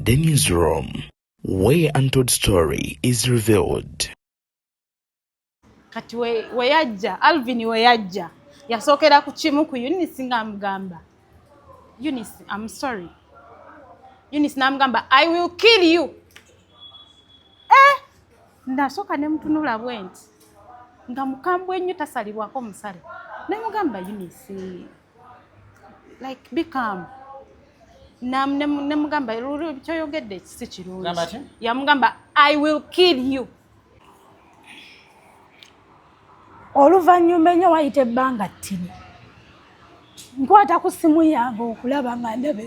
Beyond the Newsroom, where untold story is revealed. Kati we yajja Alvin, we yajja yasookera ku kimu ku Eunice ng'amugamba, "Eunice, I'm sorry." Eunice n'amugamba, "I will kill you." Eh, nasooka ne mutunula bwe nti nga mukambwe ennyo, tasalibwako musale. Ne mugamba, "Eunice, like, be calm." Ne mugamba, "Lulu, kyoyogedde si kirungi." Gamba ki? Yamugamba, "I will kill you." Oluvannyuma ennyo, wayita ebbanga ttini, nkwata ku ssimu yange okulaba nga ndaba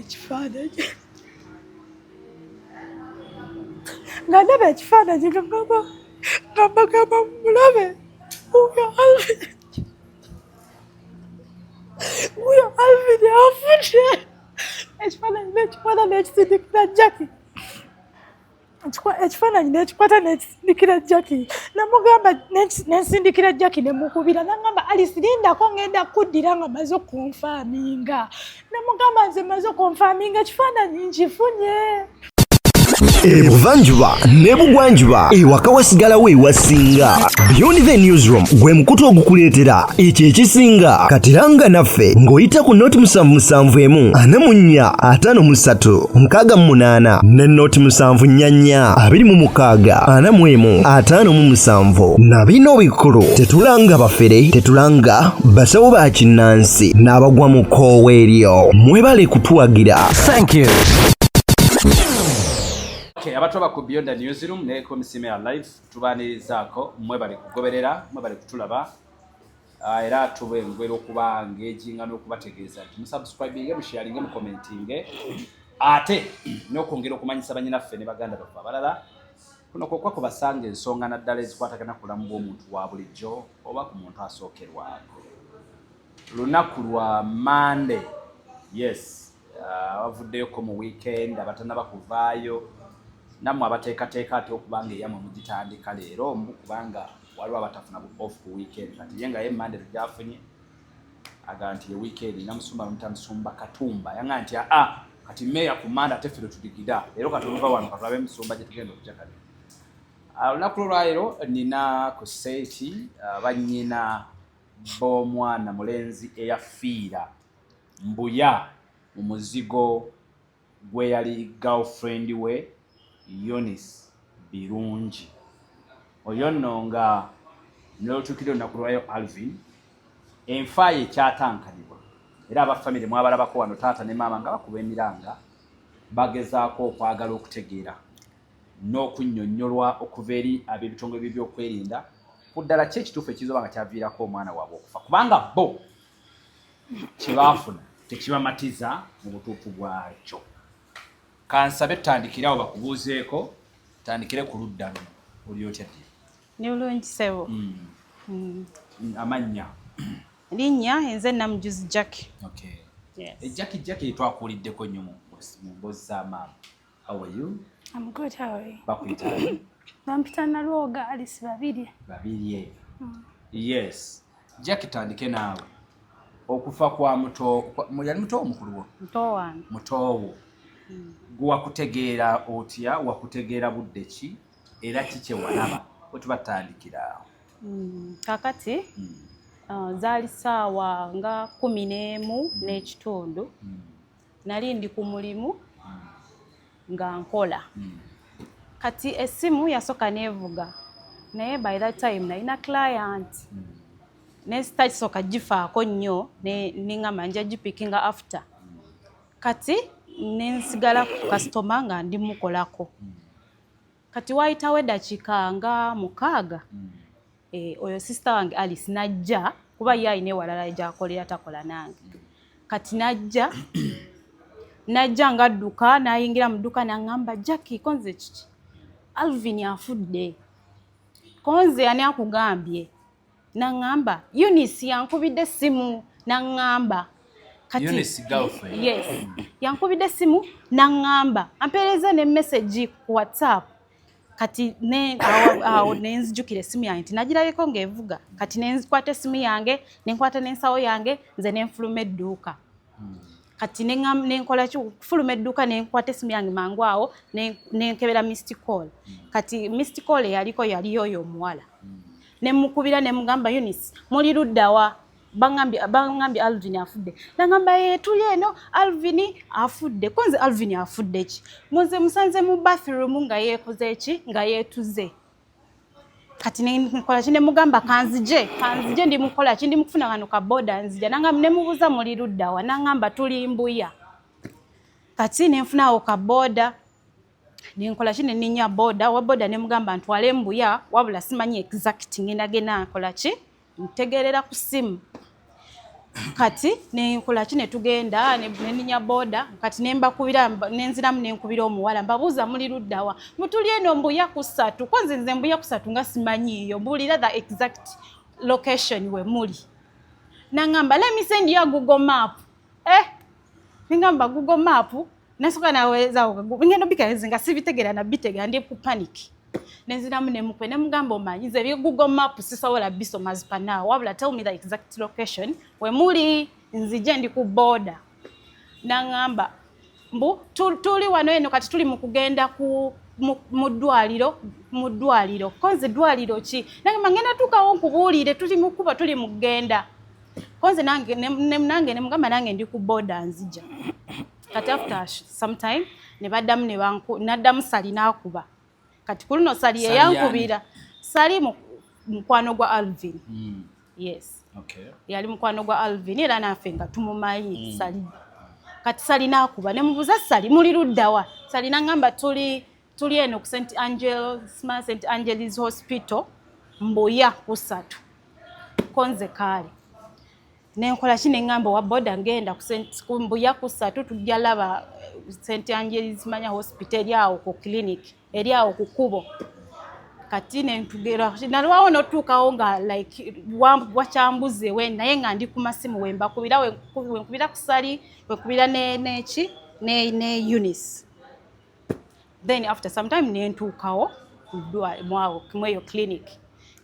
ekifaananyi, nga ngamba, nga mbagamba, "Mulabe, oyo Alvin, oyo Alvin afudde." Ekifaananyi nekikwata nekisindikira Jackie. Ekifaananyi nekikwata nekisindikira Jackie. Namugamba, nensindikira Jackie, nemukubira, nagamba, "Alice, lindako, ngenda kuddira nga maze okonfaminga." Namugamba, "Nze maze okonfaminga, ekifaananyi nkifunye." Ebuvanjuba ne bugwanjuba, ewaka wasigalawo ewasinga. Beyond the Newsroom gwe mukutu ogukuleetera ekyo ekisinga. Katiranga naffe ng'oyita ku 077 44 53 68 ne 074 26 41 57. Na bino bikulu: tetulanga bafere, tetulanga basawo ba kinnansi n'abagwa mu kkoowa eryo. Mwebale kutuwagira. Thank you. Okay, abatulaba ku Beyond the Newsroom ne Komisime Live, tubaanirizaako. Mwebale kugoberera, mwebale kutulaba. Era tubengwera okuba ngejinga n'okubategeeza nti musubscribinge, musharinge, mucommentinge, ate n'okwongera okumanyisa banyinaffe ne baganda baffe abalala. Kuno kwokwa kubasanga ensonga naddala ezikwatagana ku bulamu bw'omuntu wa bulijjo oba ku muntu asookerwako. Lunaku lwa Mande, yes, abavuddeyoko mu weekend, abatanaba kuvaayo, nammwe abateekateeka ate okuba nga eyammwe mugitandika leero mbu, kubanga waliwo abatafuna bu off ku weekend. Kati ye nga ye Mande tugyafunye, aga nti ye weekend namusumba bamuta Musumba Katumba, yanga nti aa kati meeya ku Mande ate ffe tudigira leero. Kati oluva wano katulabe musumba gye tugenda okujja. Kati olunaku lwolwaleero nina ku seeti bannyina b'omwana mulenzi eyafiira Mbuya mu muzigo gwe yali girlfriend we Eunice Birungi. Oyo nno nga nolutuukira olunaku lwayo Alvin, enfa ye ekyatankanibwa, era abafamire mwabalabako wano, taata ne maama, nga bakuba emiranga bagezaako okwagala okutegeera n'okunnyonnyolwa okuva eri ab'ebitongole by'ebyokwerinda ku ddala ki ekituufu ekiyinza oba nga kyaviirako omwana waabwe okufa, kubanga bo kye baafuna tekibamatiza mu butuufu bwakyo. Kansabe tutandikire awo bakubuuzeeko. Tutandikire ku ludda luno. Oli otya ddi? Ni bulungi, ssebo. Amannya? Linnya nze Namujuzi Jackie. Okay. Yes. Jackie, Jackie twakuwuliddeko nnyo mu mboozi za maama. How are you? I'm good, how are you? Bakuyita? Bampita Nalwoga Alice Babirye. Babirye. Yes, Jackie, tandike naawe. Okufa kwa muto yali muto, omukulu wo? Muto wange. Mutoowo. Gwe wakutegeera otya? Wakutegeera budde ki era ki kye walaba? We tuba tutandikira awo. Kakati zaali ssaawa nga 11:30. Nali ndi ku mulimu nga nkola. Kati essimu yasooka neevuga, naye by that time nalina client, nesitasooka gifaako nnyo, neŋŋamba nja gipickinga after. Kati nensigala ku kasitoma nga ndi mukolako. Kati waayitawo eddakiika nga 6, oyo sister wange Alice najja, kuba ye alina ewalala gyakolera, takola nange. Kati najja ng'adduka, n'ayingira mu dduka n'aŋŋamba, "Jackie." Konze, "Kiki?" "Alvin afudde." Konze, "Ani akugambye?" N'aŋŋamba, "Eunice yankubidde essimu n'aŋŋamba." Kati Eunice, girlfriend? Yes, yankubidde essimu n'aŋŋamba ampeereze ne message ku WhatsApp. Kati ne awo ne nzijukira essimu yange nti nagirabeko ng'evuga. Kati ne nzikwata essimu yange, ne nkwata n'ensawo yange, nze ne nfuluma edduuka. Kati nenkola ki? Kufuluma edduuka, nenkwata esimu yange mangu awo, nenkebera missed call. Kati missed call eyaliko yali oyo omuwala. Nemukubira, nemugamba, "Eunice, muli luddawa? Baŋŋambye Alvin afudde." Nagamba, "Ye tuli eno, Alvin afudde." Konze, "Alvin afudde ki? Muze musanze mu bathroom nga yeekoze ki? Nga yeetuze." Kati nenkola ki? Nemugamba, "Kanzije, kanzije, ndi mukola ki? Ndi mukufuna kano ka boda, nzija." Nangamba, nemubuuza, "Muli luddawa?" Nangamba, "Tuli Mbuya." Kati nenfunawo ka boda, nenkola ki? Neninya boda, wa boda nemugamba, "Ntwale Mbuya, wabula simanyi exact, ngenda genda nkola ki, ntegerera ku ssimu." Kati nenkola ki? Netugenda, neninya boda. Kati nembakubira, nenziramu nenkubira omuwala, mbabuuza, "Muli luddawa?" "Mutuli eno Mbuya kusatu." Ko nze Mbuya kusatu nga simanyiiyo, mbuulira the exact location we muli. Nangamba, "Let me send you a Google Map." Eh, nengamba, "Google Map?" Nasooka nawezawo, ngenda obikaze nga sibitegeera, nabitegera, ndi ku panic. Nenziramu nemukwe, nemugamba, "Omanyi nze ebya Google Map sisobola bisoma zipanawo, wabula tell me the exact location we muli, nzije, ndi ku boda." Naŋŋamba mbu, "Tuli wano eno, kati tuli mu kugenda ku mu ddwaliro." "Mu ddwaliro?" Ko nze, "Ddwaliro ki?" Nagamba, "Ngenda tuukawo nkubuulire, tuli mu kkuba, tuli mu kugenda." Ko nze nange nemugamba, "Nange ndi ku boda, nzija." Kati after some time ne baddamu ne naddamu Sali n'akuba. Kati ku luno Sali yeyankubira. Sali mukwano gwa Alvin. Yes. Yali mukwano gwa Alvin, era naffe nga tumumanyi. Sali, kati Sali n'akuba, nemubuuza, "Sali, muli luddawa?" Sali naŋŋamba, Tuli eno ku St Angel, St Angeles Hospital, Mbuya kusatu." Konze kaale nenkola ki? Neŋŋamba owa boda, "Ngenda ku Mbuya kusatu, tujja laba St Angeles manya hospital eri awo ku clinic eri awo ku kkubo." Kati nentugera, nalwawo notuukawo nga like wakyambuze we, naye nga ndi ku masimu, wembakubira, wenkubira ku Sali, wenkubira neki ne Eunice. Then after some time nentuukawo mwawo mweyo clinic.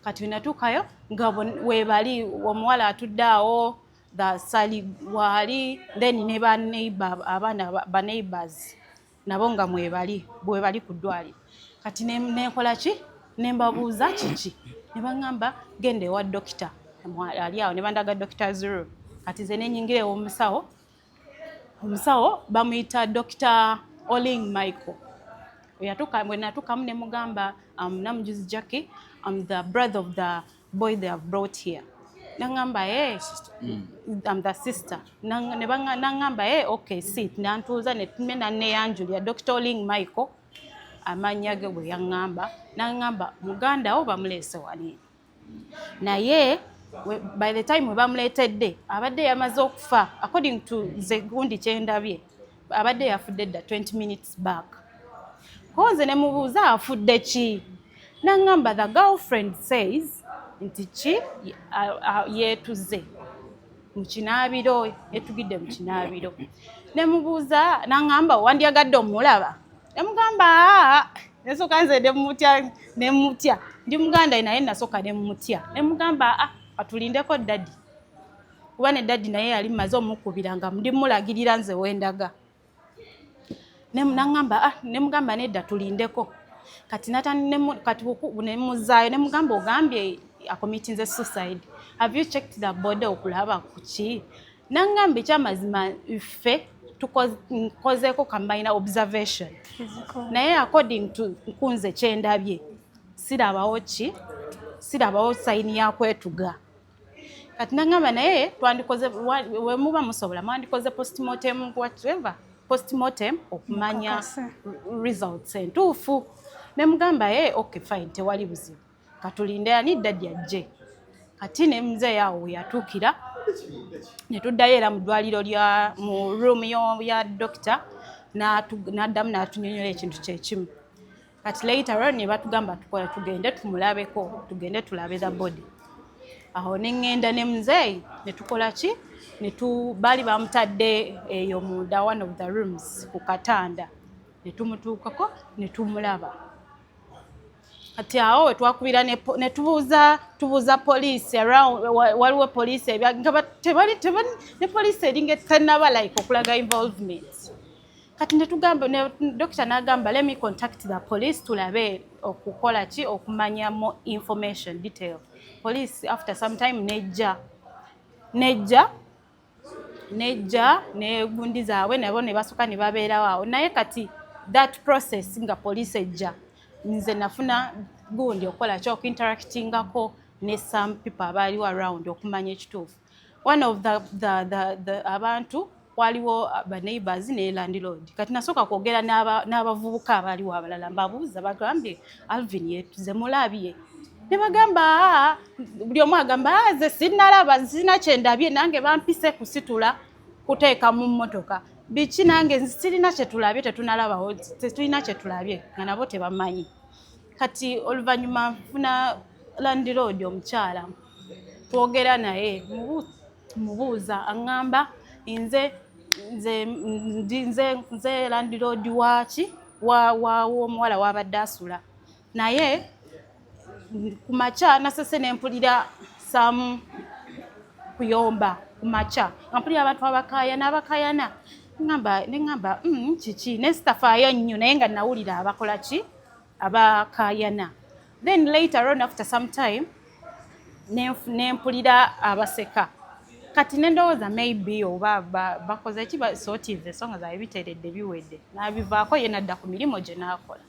Kati wenatuukayo nga webali, omuwala atudde awo, the Sali waali, then ne ba neighbor, abaana ba neighbors nabo nga mwebali, bwebali ku ddwaliro. Kati nenkola ki? Nembabuuza kiki, ne baŋŋamba, "Genda ewa dokita ali awo." Ne bandaga doctor's room. Kati nze nenyingira ew'omusawo. Omusawo bamuyita Dr Oling Michael. Yatuuka, bwe natuukamu ne mugamba, "Namujuzi Jackie, I'm the brother of the boy they have brought here." Naŋŋamba, "Hey, I'm the sister." Naŋŋamba, "Hey, okay, sit." Nantuuza, ne naneyanjulira Dr Oling Michael, amannya ge bwe yaŋŋamba. Naŋŋamba, "Muganda wo bamuleese wali, naye by the time we bamuleetedde abadde yamaze okufa. According to ze gundi kyendabye, abadde yafudde dda 20 minutes back." Ko nze ne mubuuza, "Afudde ki?" Naŋŋamba, "The girlfriend says nti ki, yeetuze mu kinaabiro, yetugidde mu kinaabiro." Ne mubuuza, naŋŋamba, "Wandyagadde omulaba?" Ne mugamba, "Aa." Nesooka nze nemutya, nemutya, ndi muganda naye nasooka nemutya. Ne mugamba, "Aa, katulindeko daddy," kuba ne daddy naye yali mmaze omukubira nga ndi mulagirira nze wendaga. Naŋŋamba, "Ah." Ne mugamba, "Nedda, tulindeko." Kati kati nemuzaayo, ne mugamba, "Ogambye acommittinze suicide, have you checked the body okulaba ku ki?" Naŋŋamba, "Ekyamazima ffe nkozeeko ka minor observation, naye according to nkunze kyendabye, sirabawo ki, sirabawo sign ya kwetuga." Kati naŋŋamba, "Naye twandikoze, we muba musobola mwandikoze postmortem, whatever, postmortem okumanya Mukakase. results entuufu." Ne mugamba, "Ye okay, fine, tewali buzibu, katulinde ani, daddy ajje." Kati ne muzeeyi awo we yatuukira, ne tuddayo era mu ddwaliro lya mu room ya doctor, n'addamu n'atunyonyola ekintu kyekimu. Kati later on ne batugamba tukola tugende tumulabeko, tugende tulabe the body. Awo ne ŋŋenda ne muzeeyi, ne tukola ki, ne tu baali bamutadde eyo munda, one of the rooms, ku katanda, ne tumutuukako ne tumulaba. Kati awo we twakubira ne tubuuza, tubuuza poliisi around, waliwo poliisi nga tebali tebali ne poliisi eringa tennaba like okulaga involvement. Kati ne tugamba ne doctor n'agamba, "Let me contact the police, tulabe okukola ki, okumanya more information, detail." Police after some time nejja negundi zaabwe, nabo ne basooka ne babeerawo awo. Naye kati that process nga police ejja, nze nafuna gundi okukola ki, okuinteractingako ne some people abaaliwo around okumanya ekituufu. One of the abantu waliwo ba neighbors ne landlord. Kati nasooka kwogera n'abavubuka abaaliwo abalala, mbabuuza, bagambye Alvin yetuze mulabye? Ne bagamba, "Aa," buli omu agamba, "Ah, nze sinnalaba, sirina kyendabye, nange bampise kusitula kuteeka mu mmotoka, biki, nange sirina kyetulabye, tetunalabawo, tetulina kyetulabye," nga nabo tebamanyi. Kati oluvannyuma nfuna landlord omukyala, twogera naye, mubuuza, aŋŋamba, nze nze ndi nze landlord waaki wa w'omuwala wabadde asula, naye ku makya nasese ne mpulira some kuyomba ku makya, nga mpulira abantu abakaayana, abakaayana. Ngamba, ne ŋŋamba, kiki?" Ne sitafaayo nnyo, naye nga nawulira abakola ki, abakaayana. Then later on, after some time, nempulira abaseka. Kati nendowooza maybe oba bakoze ki, basortinze ensonga zaabwe, biteredde, biwedde, n'abivaako, ye nadda ku mirimu gye n'akola.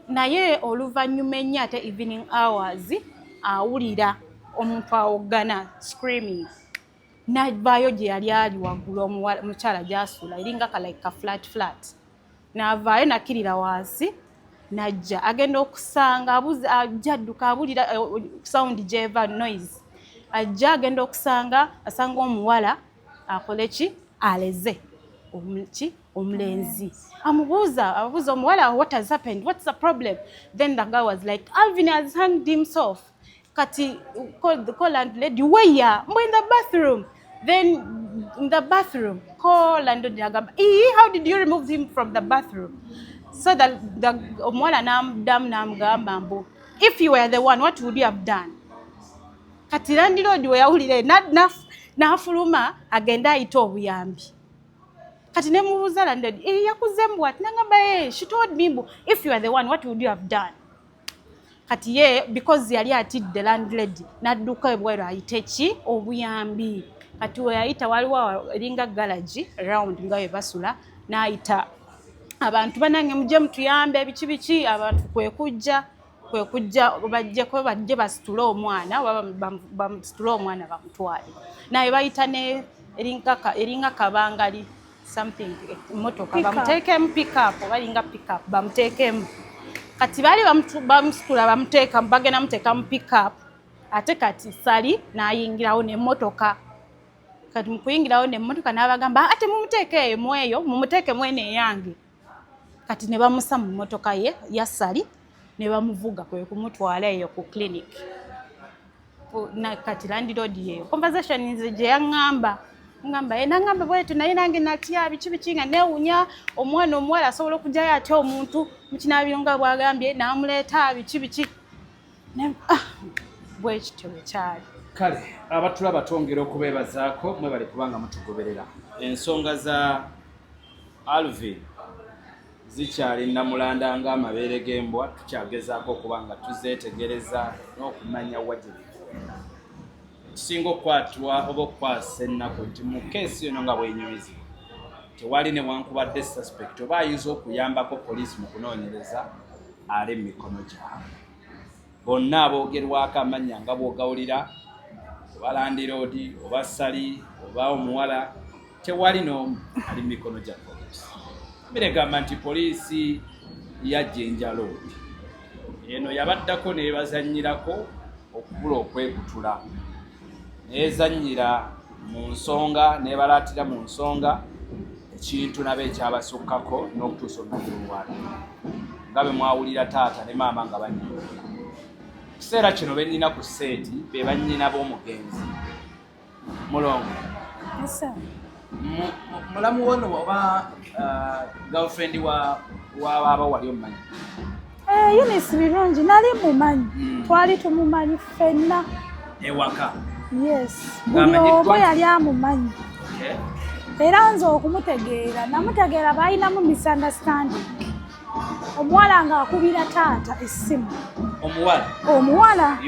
Naye oluvannyuma ennyo, ate evening hours, awulira omuntu awoggana, screaming, n'avaayo gye yali ali waggulu, omukyala gy'asula, eringa ka like ka flat flat, n'avaayo nakkirira wansi, najja agenda okusanga ajja adduka, abulira sound gyeva, noise, ajja agenda okusanga, asanga omuwala akole ki, aleze ki, omulenzi. Amubuuza, abuuza omuwala, "What has happened? What's the problem?" Then the guy was like, "Alvin has hanged himself." Kati call landlady, "Where?" "Mbu in the bathroom." Then in the bathroom, call landlady, agamba, "Ee, how did you remove him from the bathroom?" So the omuwala n'amuddamu n'amugamba mbu, "If you were the one, what would you have done?" Kati landlord we yawulira n'afuluma agende ayite obuyambi. Kati ne mubuuza landlord, "Eh, yakuze mbu ati?" Nangamba, "Eh, she told me mbu if you are the one, what would you have done?" Kati ye because yali atidde landlady, n'adduka ebweru ayite ki, obuyambi. Kati we yayita, waliwo eringa garage round nga we basula, n'ayita abantu, "Banange, mujje mutuyambe," biki biki. Abantu kwe kujja bajjeko, bajje basitule omwana oba bamusitule omwana bamutwale. Naye bayita ne eringa kabangali something, emotoka, Pick up. Bamuteekemu pickup oba eringa pickup, bamuteekemu. Kati baali bamusitula, bamuteeka, bagenda muteeka mu pickup, ate kati Sali n'ayingirawo n'emmotoka. Kati mu kuyingirawo n'emmotoka n'abagamba, "Ate mumuteeke eyo, mweyo mumuteeke mwene eyange." Kati ne bamusa mu mmotoka ye ya Sali, ne bamuvuga kwe kumutwala eyo ku clinic. Kati landlord yeyo conversation nze gye yaŋŋamba, ngamba ye naŋŋamba bwetu, naye nange natya, biki biki, nga neewunya omwana omuwala asobola okugyayo atya omuntu mu kinaabiro nga bw'agambye n'amuleeta, biki biki. Ah, bwe kityo bwe kyali. Kale abatulaba twongera okubeebazaako, mwebale kubanga mutugoberera. Ensonga za Alvin zikyali namulanda ng'amabeere g'embwa, tukyagezaako okuba nga tuzeetegereza n'okumanya wa gye bigenda. Kisinga okukwatibwa oba okukwasa ennaku nti mu keesi yono nga bwenyumizibwa, tewali newankubadde suspect oba ayinza okuyambako poliisi mu kunoonyereza ali mu mikono gyabwe. Bonna aboogerwako amannya nga bw'ogawulira, oba landlord oba Sali oba omuwala, tewali n'omu ali mu mikono gya poliisi. Miregamba nti poliisi ya Jinja Road eno yabaddako n'ebazannyirako okubula okwekutula, n'ezannyira mu nsonga, n'ebalaatira mu nsonga ekintu nabo ekyabasukkako n'okutuusa olunaku lwaliro, nga bwe mwawulira taata ne maama nga bannyonnyola. Kiseera kino bennina ku set be bannyina b'omugenzi Mulongo. Yes, sir. Mulamu wono oba girlfriend wa baaba wali omumanyi? Eh, Eunice Birungi nali mumanyi. Twali tumumanyi ffenna. Ewaka? Yes, buli omu yali amumanyi. Era nze okumutegeera namutegeera balinamu misunderstanding. Omuwala ng'akubira taata essimu. Omuwala? Omuwala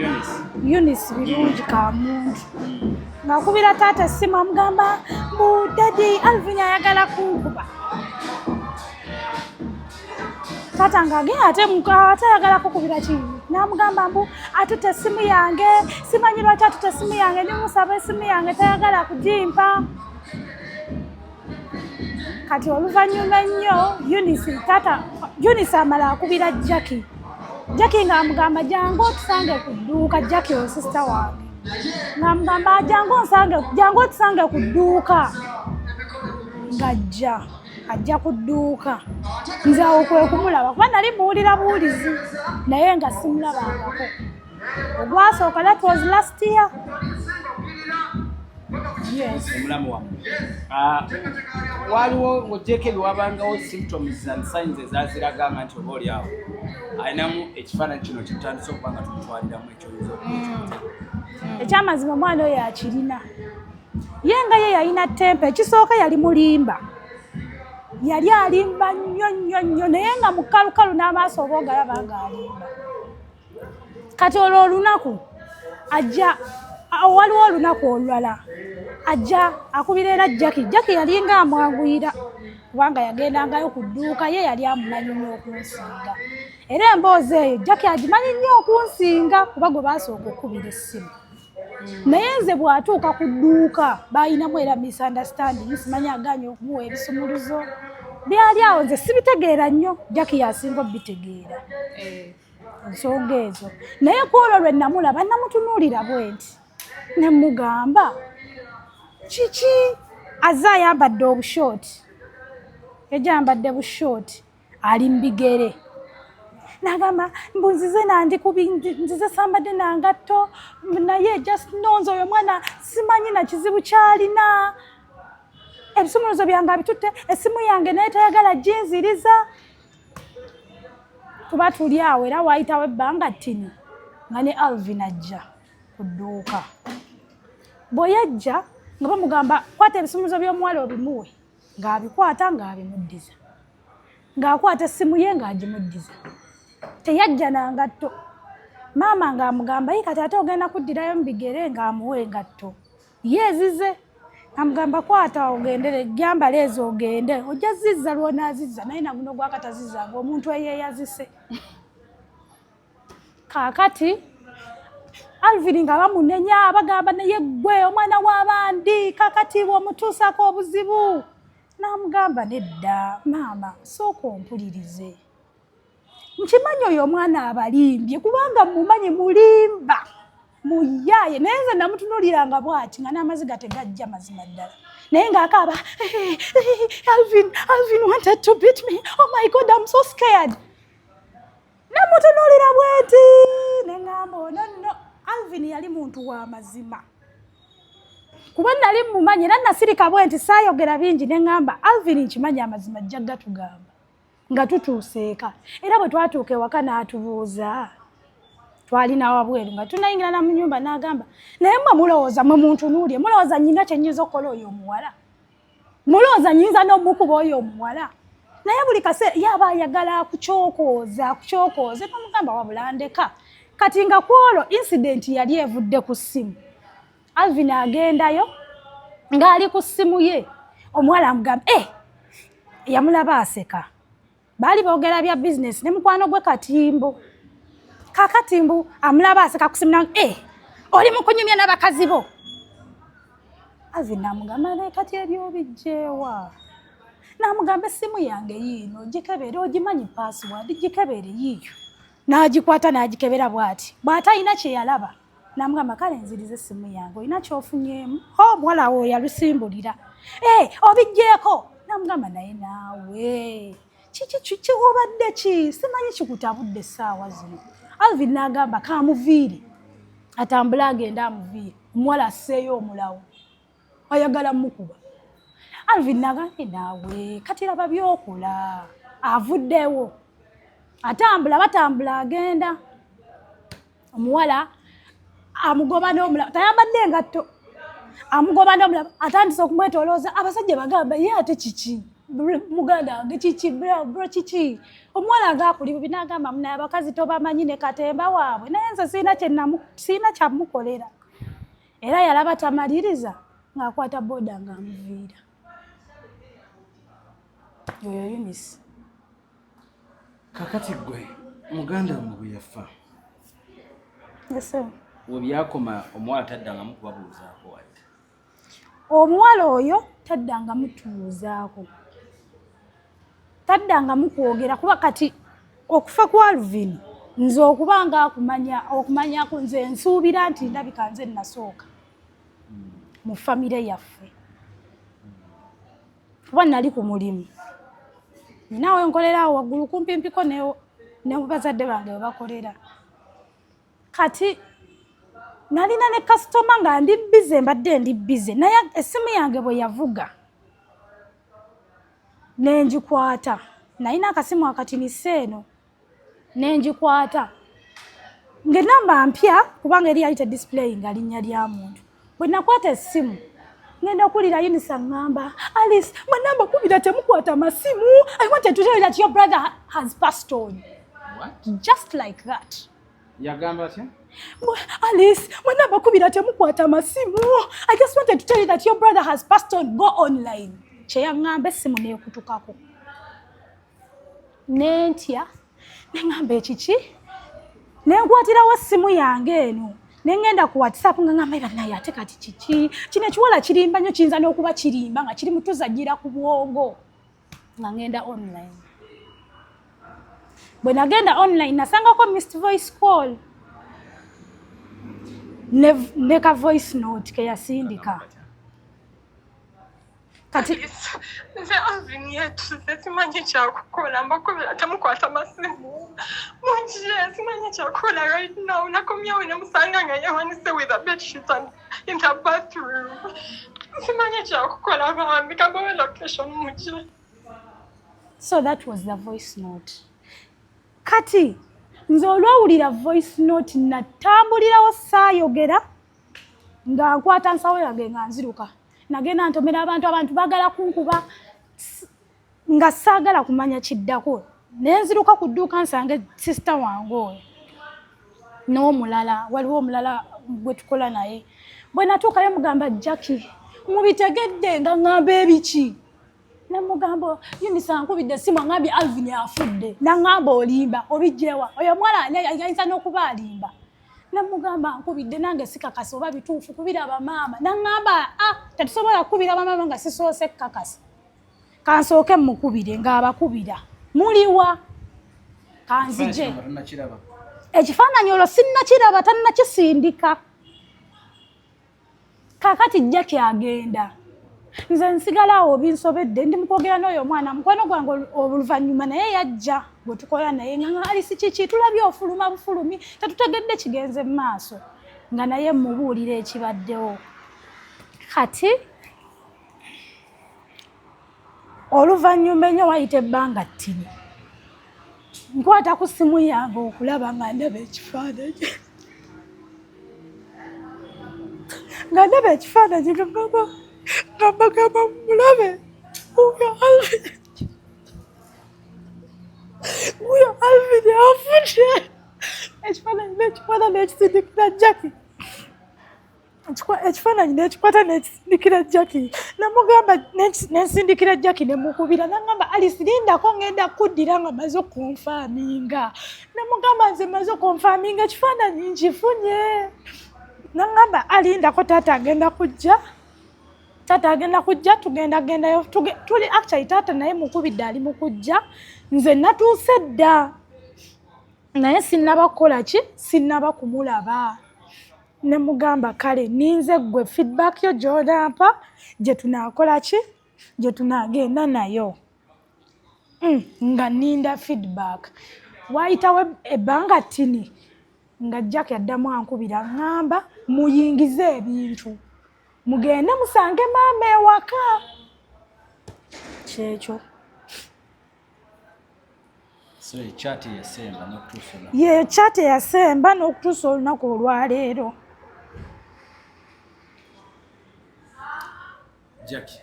Eunice Birungi Kamuntu ng'akubira taata essimu amugamba mbu daddy, Alvin ayagala kunkuba. Taata ng'agenda ate ate ayagala kukubira ki, n'amugamba mbu atutte essimu yange, simanyi lwaki atutte essimu yange, ndimusaba essimu yange tayagala kugimpa. Kati oluvannyuma ennyo Eunice, taata Eunice amala akubira Jackie. Jackie ng'amugamba jangu otusange ku dduuka. Jackie oyo sister wange ng'amugamba jangu onsange, jangu otusange ku dduuka. Ng'ajja ajja ku dduuka, nze awo kwe kumulaba kuba nali muwulira buwulizi naye nga simulabangako. Ogwasooka, that was last year, yes. Omulamu wammwe. Ah, waliwo ng'ogyeko ebyo, wabangawo symptoms and signs ezaziraganga nti oba oli awo alinamu ekifaananyi kino kyetutandise okuba nga tumutwaliramu ekyoyinza okukyuta? Ekyamazima omwana oyo akirina. Ye nga ye yalina temper. Ekisooka yali mulimba, yali alimba nnyo nnyo nnyo, naye nga mukalukalu n'amaaso oba ogalaba nga alimba. Kati olwo olunaku ajja, waliwo olunaku olulala ajja akubira era Jackie. Jackie yalinga amwanguyira kubanga yagendangayo ku dduuka, ye yali amumanyi nnyo okunsinga. Era emboozi eyo Jackie agimanyi nnyo okunsinga kuba gwe baasooka okukubira essimu. Naye nze bw'atuuka ku dduuka balinamu era misunderstanding, simanyi aganye okumuwa ebisumuluzo. Byali awo nze sibitegeera nnyo, Jackie yasinga obitegeera ensonga ezo. Naye ku olwo lwe namulaba, namutunuulira bwe nti ne mugamba kiki? Azze ayambadde obushooti, yajja ayambadde bushooti, ali mu bigere. Nagamba mbu nzize nandikubi, nzize sambadde nangatto, naye just nonze oyo omwana simanyi na kizibu kyalina, ebisumuluzo byange abitutte, essimu yange naye tayagala ginziriza. Tuba tuli awo era waayitawo ebbanga ttini nga ne Alvin ajja ku dduuka. Bwe yajja nga bamugamba kwata ebisumuluzo by'omuwala obimuwe, ng'abikwata ng'abimuddiza, ng'akwata essimu ye ng'agimuddiza. Teyajja nangatto. Maama ng'amugamba ye kati ate ogenda kuddirayo mu bigere, ng'amuwa engatto ye ezize, amugamba kwata ogendere, gyambala ezo ogende, ojja zizza lwonaazizza. Naye naguno gwakatazizza ng'omuntu eyeeyazise. Kaakati Alvin nga bamunenya, bagamba naye ggwe omwana w'abandi kakati bw'omutuusako obuzibu. N'amugamba nedda maama, sooka ompulirize, nkimanyi oyo omwana abalimbye kubanga mumanyi mulimba muyaaye. Naye nze namutunuuliranga bwati nga n'amaziga tegajja mazima ddala, naye ng'akaaba, "Alvin, Alvin wanted to beat me. Oh my God, I'm so scared." Namutunuulira bweti neŋŋamba ono nno Alvin yali muntu wa mazima kuba nali mumanyi. Era nasirika bwe nti saayogera bingi, neŋŋamba Alvin nkimanyi amazima ajja gatugamba nga tutuuse eka. Era bwe twatuuka ewaka n'atubuuza, twalina wabweru nga tunayingira na mu nyumba, n'agamba naye mwe mulowooza, mwe muntunuulye, mulowooza nyina kye nnyinza okukola oyo omuwala? Mulowooza nyinza n'omukuba oyo omuwala? Naye buli kaseera yaba ayagala akukyokooza, akukyokooze. Nomugamba wabula ndeka. Kati nga kwolwo incident yali evudde ku ssimu. Alvin agendayo ng'ali ku ssimu ye, omuwala amugamba eh, yamulaba aseka, baali boogera bya bizinesi ne mukwano gwe Katimbo. Kakatimbu amulaba aseka ku ssimu, eh, oli mu kunyumya n'abakazi bo. Alvin namugamba naye kati ebyo bijjeewa? Namugamba essimu yange yiino, gikebere, ogimanyi password, gikebere yiiyo. N'agikwata n'agikebera bw'ati bw'atalina kye yalaba. Namugamba kale nziriza essimu yange, olina kyofunyeemu? Ho, omuwala wo yalusimbulira ee obijjeeko. Namugamba naye naawe kiki kiwobadde ki? Simanyi kikutabudde essaawa zino. Alvin n'agamba kamuviire atambule agende amuviire. Omuwala asseeyo omulawo ayagala mukuba. Alvin nagambye naawe kati laba byokola. Avuddewo. Atambula, batambula, agenda, omuwala amugoba n'omulaba, tayambadde engatto, amugoba n'omulaba, atandise okumwetolooza. Abasajja bagamba, "Ye ate kiki, muganda wange? Kiki, bro, kiki?" Omuwala ngaakuli bubi, n'agamba, "Munaye, abakazi tobamanyi ne katemba waabwe." Naye nze siina siina kyamukolera. Era yalaba tamaliriza, ng'akwata boda ng'amuviira. Oyo Eunice. Kakati gwe muganda wammwe bwe yafa, Yes, sir. we byakoma, omuwala taddangamu kubabuuzaako wadde? Omuwala oyo taddangamu tubuuzaako, taddangamu kwogera, kuba kati okufa kwa Alvin, nze okuba nga akumanya okumanyako, nze nsuubira nti ndabika nze nasooka mu famire yaffe, kuba nali ku mulimu, ninawe nkolera awo waggulu kumpimpiko ne bazadde bange we bakolera. Kati nalina ne kasitoma nga ndi busy, mbadde ndi busy, naye essimu yange bwe yavuga nengikwata, nalina akasimu akatinisa eno, nengikwata ng'enamba mpya, kubanga eri yali tedisplay nga linnya lya muntu. Bwe nakwata essimu, ngenda okuwulira Eunice aŋŋamba, "Alice, mwenamba kubira temukwata masimu. I wanted to tell you that your brother has passed on." What? Just like that. Yagamba atya? "Alice, mwenamba kubira temukwata masimu. I just wanted to tell you that your brother has passed on. Go online." Kyeyaŋŋamba, essimu neekutukako, nentya, neŋŋamba, "Ekiki?" Nenkwatirawo essimu yange eno, neŋŋenda ku WhatsApp, nga ŋŋamba, "Bannaye, ate kati kiki kino? Ekiwala kirimba nnyo, kiyinza n'okuba kirimba nga kiri mutuzajjira ku bwongo." Nga ŋŋenda online. Bwe nagenda online, nasangako missed voice call ne ka voice note ke yasindika. Kati Alice, nze Alvin yetuze, simanyi kyakukola, mbakubira temukwata masimu, mujje, simanyi kyakukola right now. Nakomyewo nemusanga nga yewanise with a bedsheet and in the bathroom. Simanyi kyakukola, bambi, kambawe location mujje. So that was the voice note. Kati nze olwawulira voice note, natambulirawo, saayogera, nga nkwata nsawo yange nga nziruka. Nagenda ntomera abantu, abantu baagala kunkuba, nga saagala kumanya kiddako. Nenziruka ku dduuka nsange sister wange oyo n'omulala, waliwo omulala gwe tukola naye. Bwe natuukayo, mugamba, "Jackie, mubitegedde?" Nga ŋŋamba, "Ebiki?" Nemugamba, "Eunice ankubidde essimu, aŋambye Alvin afudde." Naŋŋamba, "Olimba, obijjewa? Oyo omuwala ayinza n'okuba alimba." Nemugamba, "Nkubidde, nange sikakasa oba bituufu, kubira bamaama." Naŋŋamba, "Ah, tetusobola kukubira bamaama nga sisoose kukakasa, kansooke mukubire." Ng'abakubira, "Muliwa? Kanzije." Tonakiraba? Ekifaananyi olwo sinnakiraba, tannakisindika. Kaakati Jackie agenda, nze nsigala awo, binsobedde, ndi mukwogera n'oyo omwana mukwano gwange. Oluvannyuma naye yajja gwe tukola naye, nga "Alisi, kiki? Tulabye ofuluma bufulumi, tetutegedde kigenze mu maaso." Nga naye mubuulira ekibaddewo. Kati oluvannyuma ennyo, wayita ebbanga ttini, nkwata ku ssimu yange okulaba nga ndaba ekifaananyi, nga mbagamba, "Mulabe, oyo Alvin, oyo Alvin afudde." Ekifaananyi nekikwata nekisindikira Jackie. Ekifaananyi nekikwata nekisindikira Jackie. Namugamba, nensindikira Jackie, nemukubira, nagamba, "Alice, lindako, ngenda kuddira nga maze okuconfirminga." Namugamba, "Nze maze okuconfirminga, ekifaananyi nkifunye." Nagamba, "Alindako, taata agenda kujja, taata agenda kujja, tugenda gendayo." Tuli actually taata naye mukubidde, ali mukujja. Nze natuuse dda, naye sinnaba kukola ki, sinnaba kumulaba. Nemugamba, "Kale ninze ggwe feedback yo gy'onampa, gye tunaakola ki, gye tunaagenda nayo." Nga ninda feedback. Waayitawo ebbanga ttini, nga Jack yaddamu ankubira, ŋŋamba, "Muyingize ebintu, mugende musange maama ewaka." Kyekyo. So chat yasemba n'okutuusa olunaku. Ye chat eyasemba n'okutuusa olunaku olwaleero. Jackie,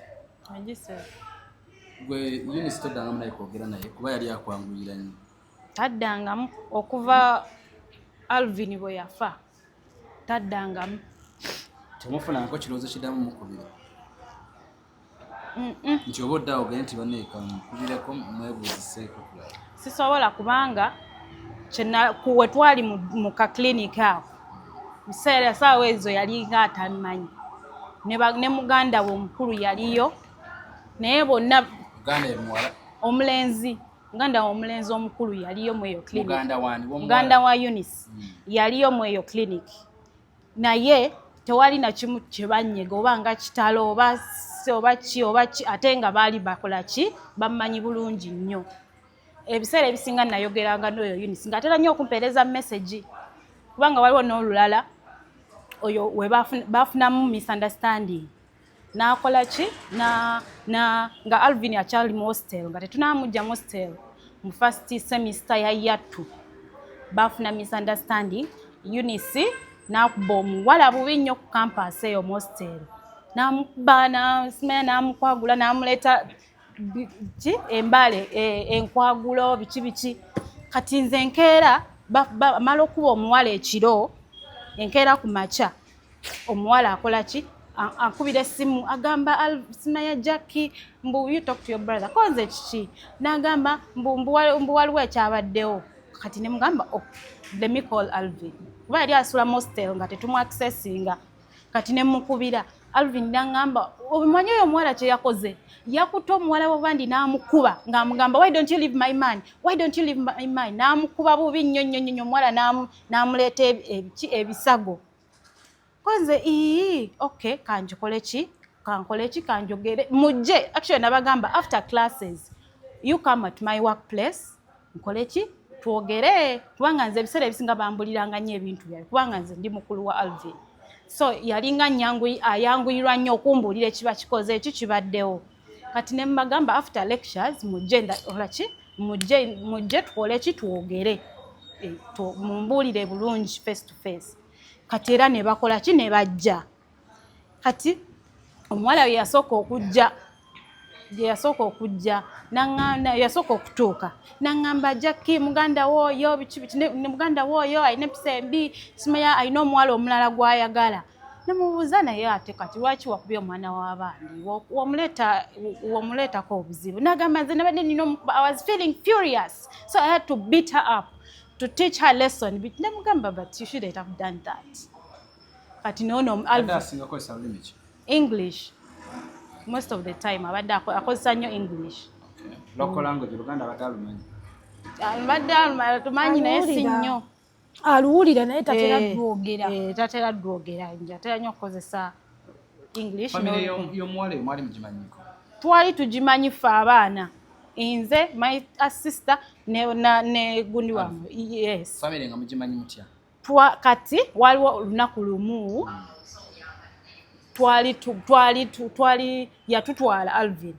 gwe Eunice toddangamu naye kwogera naye kuba yali akwanguyira nnyo. Taddangamu okuva Alvin bwe yafa, taddangamu. Temufunangako kirowoozo kiddamu mukubira nti oba oddawo ogende nti banneeka mukubireko mwebuuziseeko kulaba? Sisobola, kubanga we twali mu ka clinic ako, biseera saawa ezo yalinga atamanyi ne muganda we omukulu yaliyo, naye bonna Muganda ye muwala? Omulenzi, muganda we omulenzi omukulu yaliyo mu eyo clinic. Muganda wani? Muganda wa Eunice yaliyo mu eyo clinic, naye tewali na kimu kye banyega oba nga kitalo oba oba ki oba ki, ate nga baali bakola ki, bammanyi bulungi nnyo. Ebiseera ebisinga nayogeranga n'oyo Eunice ng'atera nnyo okumpeereza message, kubanga waliwo n'olulala oyo we bafunamu misunderstanding, n'akola ki na nga Alvin akyali mu hostel, nga tetunamujja mu hostel, mu first semester ya year 2, bafuna misunderstanding. Eunice n'akuba omuwala bubi nnyo ku campus eyo mu hostel, n'amukuba, nasimanya, n'amukwagula, n'amuleeta ki embale enkwagulo biki biki. Kati nze enkeera amala okuba omuwala ekiro, enkeera ku makya omuwala akola ki, akubira essimu, agamba, "Simanya Jackie, mbu you talk to your brother." Ko nze kiki? N'agamba mbu waliwo ekyabaddewo. Kati ne mugamba, "Oh, let me call Alvin," kuba yali asula mu hostel nga tetumu accessinga. Kati ne mukubira Alvin, n'aŋŋamba, "Omanyi oyo omuwala kye yakoze? Yakutte omuwala w'abandi n'amukuba ng'amugamba, 'Why don't you leave my man? Why don't you leave my man?' N'amukuba bubi nnyo nnyo nnyo, omuwala n'amuleeta ebisago." Konze ii, okay, kanjikole ki, kankole ki, kanjogere, mujje. Actually nabagamba, "After classes you come at my workplace, nkole ki, twogere," kubanga nze ebiseera ebisinga bambuliranga nnyo ebintu byabe, kubanga nze ndi mukulu wa Alvin, so yalinga ayanguyirwa nnyo okumbuulira ekiba kikoze, eki kibaddewo. Kati ne mbagamba, "After lectures mujje, ola ki, mujje, mujje tukole ki, twogere, mumbuulire bulungi face to face." Kati era ne bakola ki, ne bajja. Kati omuwala we yasooka okujja, gye yasooka okujja, yasooka okutuuka, naŋŋamba, "Jackie, muganda wooyo biki biki, ne muganda wooyo alina empisa embi, simanya alina omuwala omulala gw'ayagala." Nemubuuza, "Naye ate kati lwaki wakubye omwana w'abandi, wamuleetako obuzibu?" Nagamba, "Nze nabadde nina omukuba, I was feeling furious, so I had to beat her up to teach her lesson." Nemugamba, "But you shouldn't have done that." Kati noono Asinga kozesa lulimi ki? English. Most of the time abadde akozesa nnyo English. Local language Luganda abadde alumanyi? Abadde tumanyi, naye si nnyo. Aluwulira naye tatera dwogera. Tatera dwogera, nje atera nnyo okukozesa English. Famire y'omuwala mwali mugimanyiko? Twali tugimanyi ffe abaana, nze, my sister ne gundi wange, yes. Famire nga mugimanyi mutya? Kati waliwo olunaku lumu twali yatutwala Alvin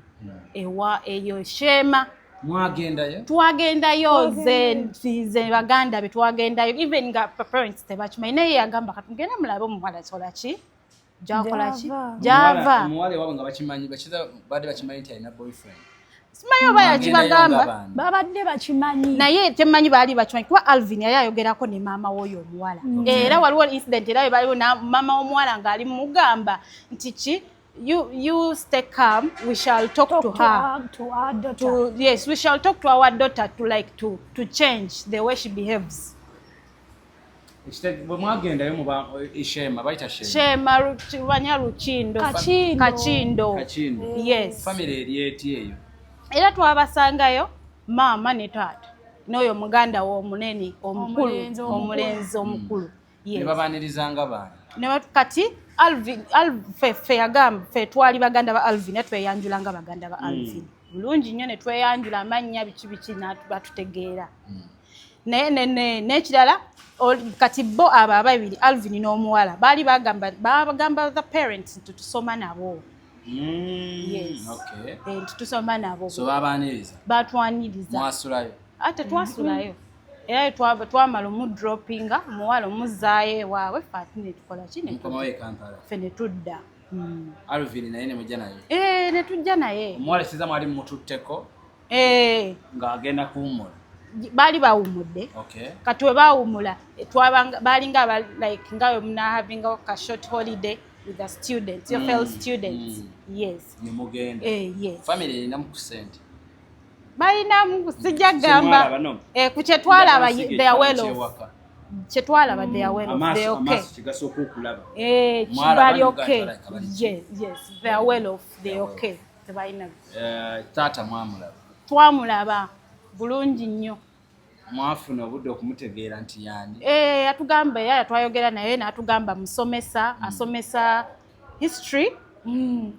ewa eyo Sheema. Mwagendayo? Twagendayo, nze baganda be twagendayo, even nga parents tebakimanyi, naye yagamba, "Kati mugende mulabe omuwala sola ki, gyakola ki, gyava." Omuwala ewaabwe nga bakimanyi, badde bakimanyi nti alina boyfriend? Simanyi oba yakibagamba. Babadde bakimanyi. Naye temanyi baali bakimanyi, kuba Alvin yali ayogerako ne maama w'oyo omuwala. Era waliwo incident era baliwo maama w'omuwala ng'ali mugamba nti ki, You stay calm, we shall talk to her, to our daughter." Yes, we shall talk to our daughter to like to change the way she behaves. Bwe mwagendayo muba Shema, bayita Shema? Shema banya Lukindo. Kakindo. Kakindo. Kakindo. Yes. Famire eri eti eyo? Era twabasangayo maama ne taata n'oyo muganda we omunene omukulu. Omulenzi omukulu. Ne babanirizanga baana? Kati Alvin, ffe yagamba ffe twali baganda ba Alvin, ne tweyanjula nga baganda ba Alvin bulungi nnyo, ne tweyanjula amannya biki biki, batutegeera. Naye n'ekirala, kati bo abo ababiri, Alvin n'omuwala, baali bagamba the parents nti tusoma nabo. Yes. Okay. Nti tusoma nabo. So babaniriza? Batwaniriza. Mwasulayo? Ate twasulayo era twamala omudropinga omuwala omuzzaayo ewaabwe, ffe ate netukola ki? Mukomawo e Kampala. Ffe ne tudda. Alvin naye ne mujja naye? Eh, ne tujja naye. Omuwala kiza mwali mumututteko ng'agenda kuwummula? Baali bawummudde. Kati we baawummula, baalinga like nga we munahavinga ka short holiday with the students, your fellow students. Yes. Ne mugenda? Eh, yes. Family erinamu ku ssente? Balinamu, sijja gamba. No. Eh, ku kyetwalaba, they are well off. Kyetwalaba, they are well off, they okay. Amaaso kigasooka okulaba. Eh, bali okay. Yes, they are well off, they okay, tebalina. Eh, taata mwamulaba? Twamulaba bulungi nnyo. Mwafuna obudde okumutegeera nti yani? Eh, yatugamba, era twayogera naye n'atugamba musomesa, asomesa history.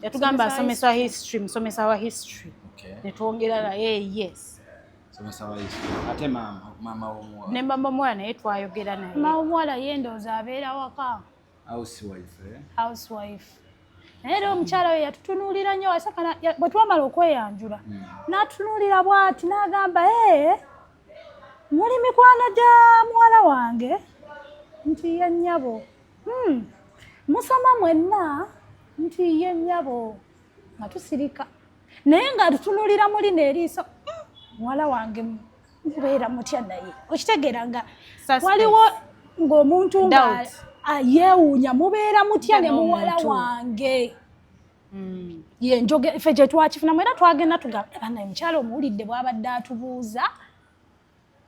Yatugamba asomesa history, musomesa wa history. Netwongera naye, yes. Somesa wa history. Ate maama w'omuwala? Ne mama omuwala naye twayogera naye. Mama omuwala ye ndowooza abeera waka. Housewife, eh? Housewife. Naye era omukyala we yatutunuulira nnyo wasaka bwe twamala okweyanjula, n'atunuulira bw'ati n'agamba, "Ee, muli mikwano gya muwala wange?" Nti, "Ye nnyabo." Musoma mwenna?" Nti, "Ye nnyabo." Nga tusirika, naye ng'atutunuulira muli n'eriiso, "Muwala wange mubeera mutya naye?" Okitegeera nga waliwo ng'omuntu nga yeewuunya, mubeera mutya ne muwala wange? Yenjoge ffe gye twakifunamu, era twagenda tugamba, "Banaye, mukyala omuwulidde bw'abadde atubuuza?"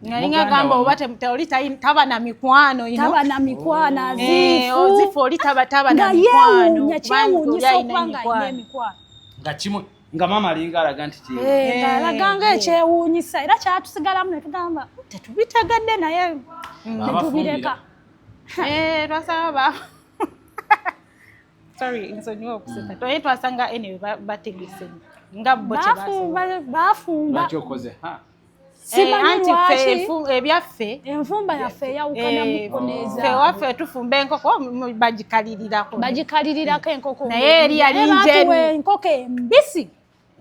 Ngalinga gamba oba oli taba na mikwano. Taba na mikwano. Azifu oli taba na mikwano, yeewuunya, kyewuunyisa okuba nga alina emikwano. Nga kimu nga maama alinga alaga nti ng'alaga nga ekyewuunyisa, era kyatusigalamu ne tugamba tetubitegedde, naye netubireka. Twasaba, sorry, nsonyiwa okuseka, naye twasanga anyway bategese nga bo. Bafumba. Lwaki okoze ha? Simanyi lwaki. Ebyaffe. Enfumba yaffe eyawukanamuko neza. Ewaffe tufumba enkoko, bagikalirirako. Bagikalirirako enkoko. Naye eri yali njeru. Enkoko embisi.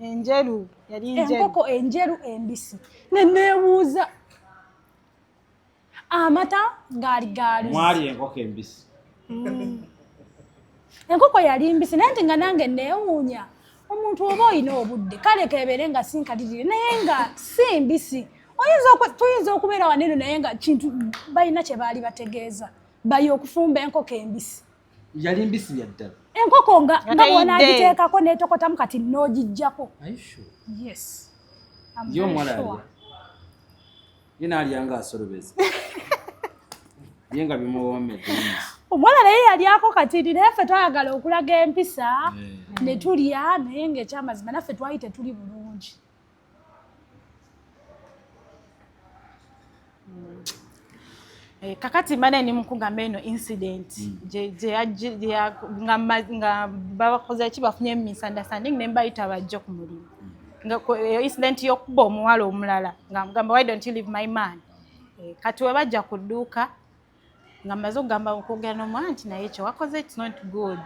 Enjeru, yali njeru. Enkoko enjeru embisi, neneebuuza amata gaali galuzi. Mwali enkoko embisi? Enkoko yali mbisi, naye nti nga nange neewuunya, omuntu oba olina obudde, kale kebeere nga sinkalirire, naye nga si mbisi. Tuyinza okubeera waneno, naye nga kintu balina kye baali bategeeza bayi okufumba enkoko embisi. Yali mbisi bya ddala? Enkoko nga bw'onaagiteekako n'etokotamu, kati n'ogiggyako. Yes. Ye omuwala alya? Ye naalya nga asolobeza, ye nga bimuwoomedde. Omuwala naye yalyako katini, naye ffe twayagala okulaga empisa ne tulya, naye ng'ekyamazima naffe twali tetuli bulungi. Kakati mbadde ndi mukugamba eno incident nga babakoze ki, bafunye misunderstanding, ne mbayita bajje ku mulimu, nga incident y'okuba omuwala omulala nga mugamba, "Why don't you leave my man?" Kati we bajja ku dduuka nga mmaze okugamba, okwogera n'omuwala nti, "Naye ekyo wakoze, it's not good."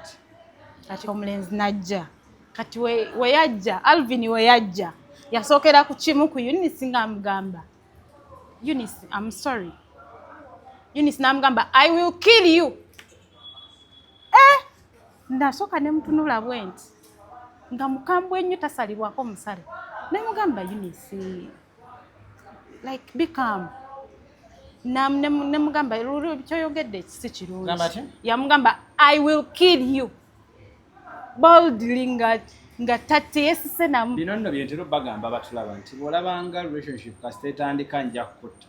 Kati omulenzi n'ajja. Kati we yajja, Alvin we yajja, yasookera ku kimu ku Eunice nga amugamba, "Eunice, I'm sorry." Eunice n'amugamba, "I will kill you." Eh, nasooka ne mutunula bwe nti nga mukambwe ennyo, tasalibwako musale. Ne mugamba, "Eunice, like, be calm." Ne mugamba, "Kyoyogedde si kirungi." Gamba ki? Yamugamba, "I will kill you," boldly, nga tateyesise namu. Bino nno byentera bagamba batulaba nti bw'olabanga relationship kasita etandika "nja kukutta",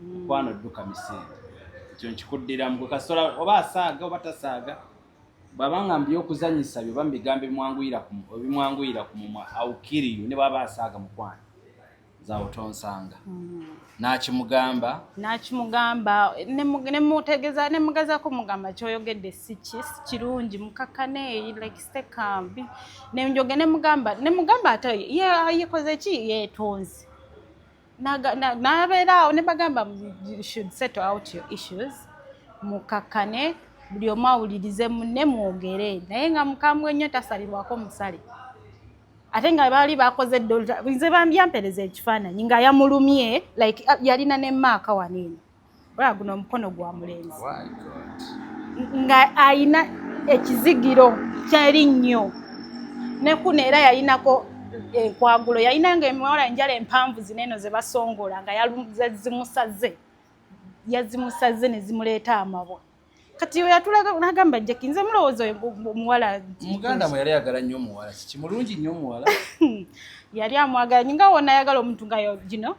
mukwano dduka misinde. Ekyo nkikuddiramu gwe kasita oba asaaga oba tasaaga, bw'abanga mu byokuzanyisa bye oba mu bigambo ebimwanguyira ku mumwa, awukiriyu, ne bw'aba asaaga, mukwano zaawo tonsanga. N'akimugamba? N'akimugamba, nemutegeeza, nemugezaako mugamba, "Kyoyogedde si kirungi, mukakkane, like, stay calm." Nenjoge nemugamba ate ye yekoze ki, yeetonze. N'abeera awo ne bagamba, "You should settle out your issues, mukakkane, buli omu awulirize munne, mwogere." Naye nga mukambwe nnyo, tasalibwako musale. Ate nga baali bakoze eddolta, nze bambyampereza ekifaananyi nga yamulumye, like yalina ne mark wano eno. Olaba guno omukono gwa mulenzi. My God. Nga ayina ekizigiro kyerinnyo, ne kuno era yalinako enkwagulo, yalina nga emiwala enjala empanvu zineeno ze basongola, nga yazimusaze, yazimusaze ne zimuleeta amabwa. Kati we yatulaga n'agamba, "Jackie, nze mulowooza oyo omuwala." Muganda mwe yali ayagala nnyo omuwala. Kiki, mulungi nnyo omuwala? Yali amwagala nga wona ayagala omuntu nga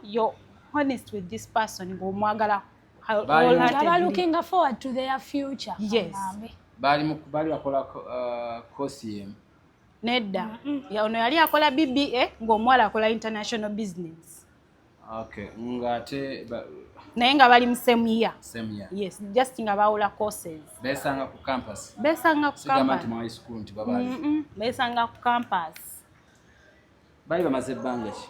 you're honest with this person, ng'omwagala wholeheartedly. Aba looking forward to their future. Yes. Agambe. Baali bakola course yemu? Nedda. Ono yali akola BBA, ng'omuwala akola international business. Okay, ng'ate Naye nga bali mu same year. Same year. Yes, just nga bawula courses. Besanga ku campus? Besanga ku Sigamba nti campus. mu high school nti babaali Besanga ku campus. Baali bamaze ebbanga ki?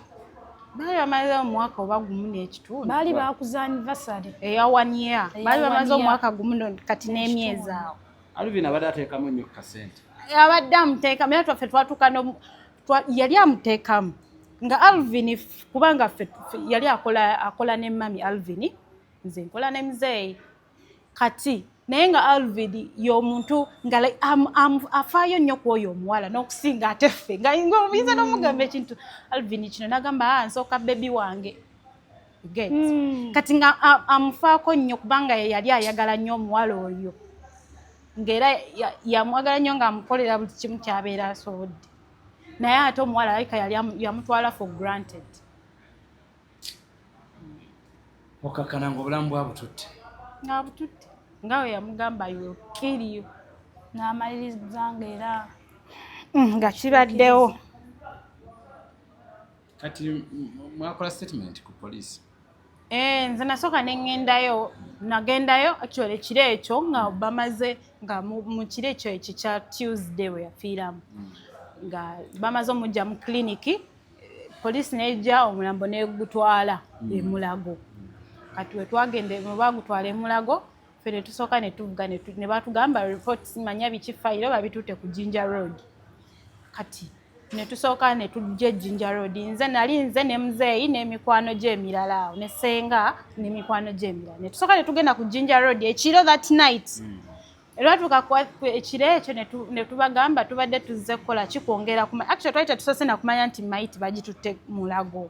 Baali bamaze omwaka oba gumu n'ekitundu. Baali bakuza anniversary. Eya one year. Eya Baali bamaze one year. omwaka gumu kati n'emyezi awo. Alvin abadde ateekamu nnyo ku kasente? Abadde amuteekamu, era twaffe twatuuka yali amuteekamu nga Alvin kubanga ffe yali akola ne mami Alvin, nze nkola ne muzeeyi. Kati naye nga Alvin y'omuntu nga like, afaayo nnyo ku oyo omuwala n'okusinga ate ffe, nga oyinza n'omugamba ekintu, "Alvin, kino," nagamba, "Ah, nsooka baby wange." Get? Kati nga amufaako nnyo kubanga ye yali ayagala nnyo omuwala oyo, ng'era yamwagala nnyo, ng'amukolera buli kimu kyabeera asobodde, naye ate omuwala alabika yali yamutwala for granted. Okakkana nga obulamu bwabututte. Ng'abututte, nga we yamugamba, "I will kill you." N'amaliriza nga era Nga kibaddewo. Kati mwakola statement ku poliisi? Eh, nze nasooka ne ŋŋendayo, nagendayo actually ekiro ekyo nga bamaze, nga mu kiro ekyo ekyo kya Tuesday we yafiiramu, nga bamaze omujja mu clinic, poliisi nejja, omulambo negutwala emulago. Kati we twagenda, bwe bagutwala emulago, ffe ne tusooka ne tuvuga ne batugamba report, manya biki, fayiro babitutte ku Jinja Road. Kati ne tusooka ne tujja e Jinja Road, nze nali nze ne muzeeyi n'emikwano gye emirala awo, ne ssenga n'emikwano gye emirala, ne tusooka ne tugenda ku Jinja Road ekiro, that night. Era twatuuka ekiro ekyo ne tubagamba tubadde tuzze kukola ki, kwongera actually twali tetusoose na kumanya nti mayiti bagitutte Mulago,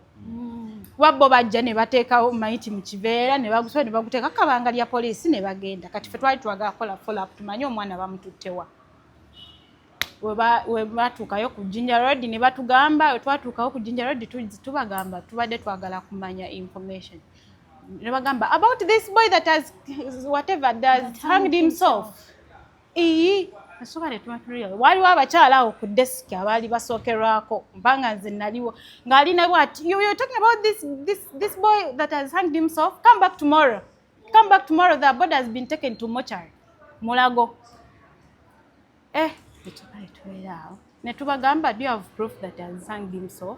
kuba bo bajja ne bateekawo mayiti mu kiveera ne bagusoba ne baguteeka kabanga lya poliisi ne bagenda. Kati ffe twali twagala kukola follow up, tumanye omwana bamututtewa. We batuukayo ku Jinja Road ne batugamba, we twatuukawo ku Jinja Road tubagamba tubadde twagala kumanya information, ne bagamba about this boy that has whatever does hanged himself. Iyi nasooka ne tumatulira, waliwo abakyala awo ku desk abaali basookerwako, mpanga nze naliwo, ng'alina bwati, "You're talking about this boy that has hanged himself? Come back tomorrow, come back tomorrow, the body has been taken to mortuary, Mulago." Eh, netuka netubeera awo ne tubagamba, "Do you have proof that has hanged himself?"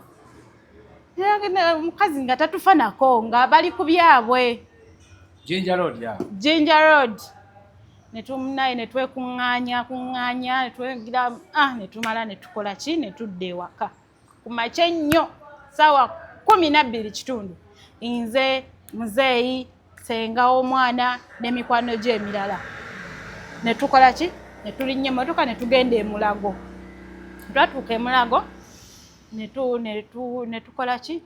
Omukazi nga tatufanako, nga bali ku byabwe. Jinja Road ya? Jinja Road. Netunaye netwekuŋŋaanya kuŋŋaanya, netwegira, ah, netumala netukola ki, netudda ewaka ku makya ennyo, saawa 12:15, nze, muzeeyi, senga w'omwana n'emikwano gye emirala, netukola ki, netulinnya emmotoka netugenda emulago. Twatuuka emulago netukola ki,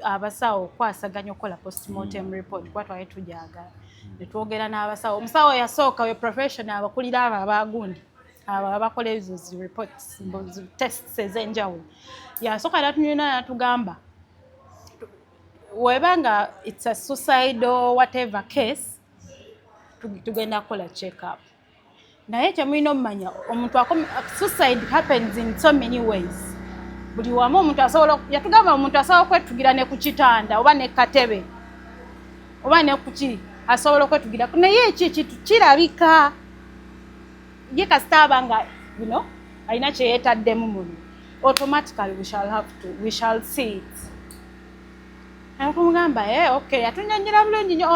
abasawo okwasaganya okukola postmortem report, kuba twali tujagala. Netwogera n'abasawo, omusawo yasooka we professional, abakulira abo abagundi, abo abakola ezo zi reports, tests ez'enjawulo, yasooka natunyuna natugamba, weba nga it's a suicidal whatever case, tugenda kukola check up, naye kyemulina omumanya, omuntu suicide happens in so many ways. Buli wamu omuntu asobola, yatugamba omuntu asobola okwetugira ne ku kitanda oba ne katebe oba ne kuki, asobola okwetugira, naye ekyo ekintu kirabika ye kasita aba nga alina kyeyeetaddemu muno, automatically we shall see it. Akumugamba, eh, okay, yatunyonyera bulungi nnyo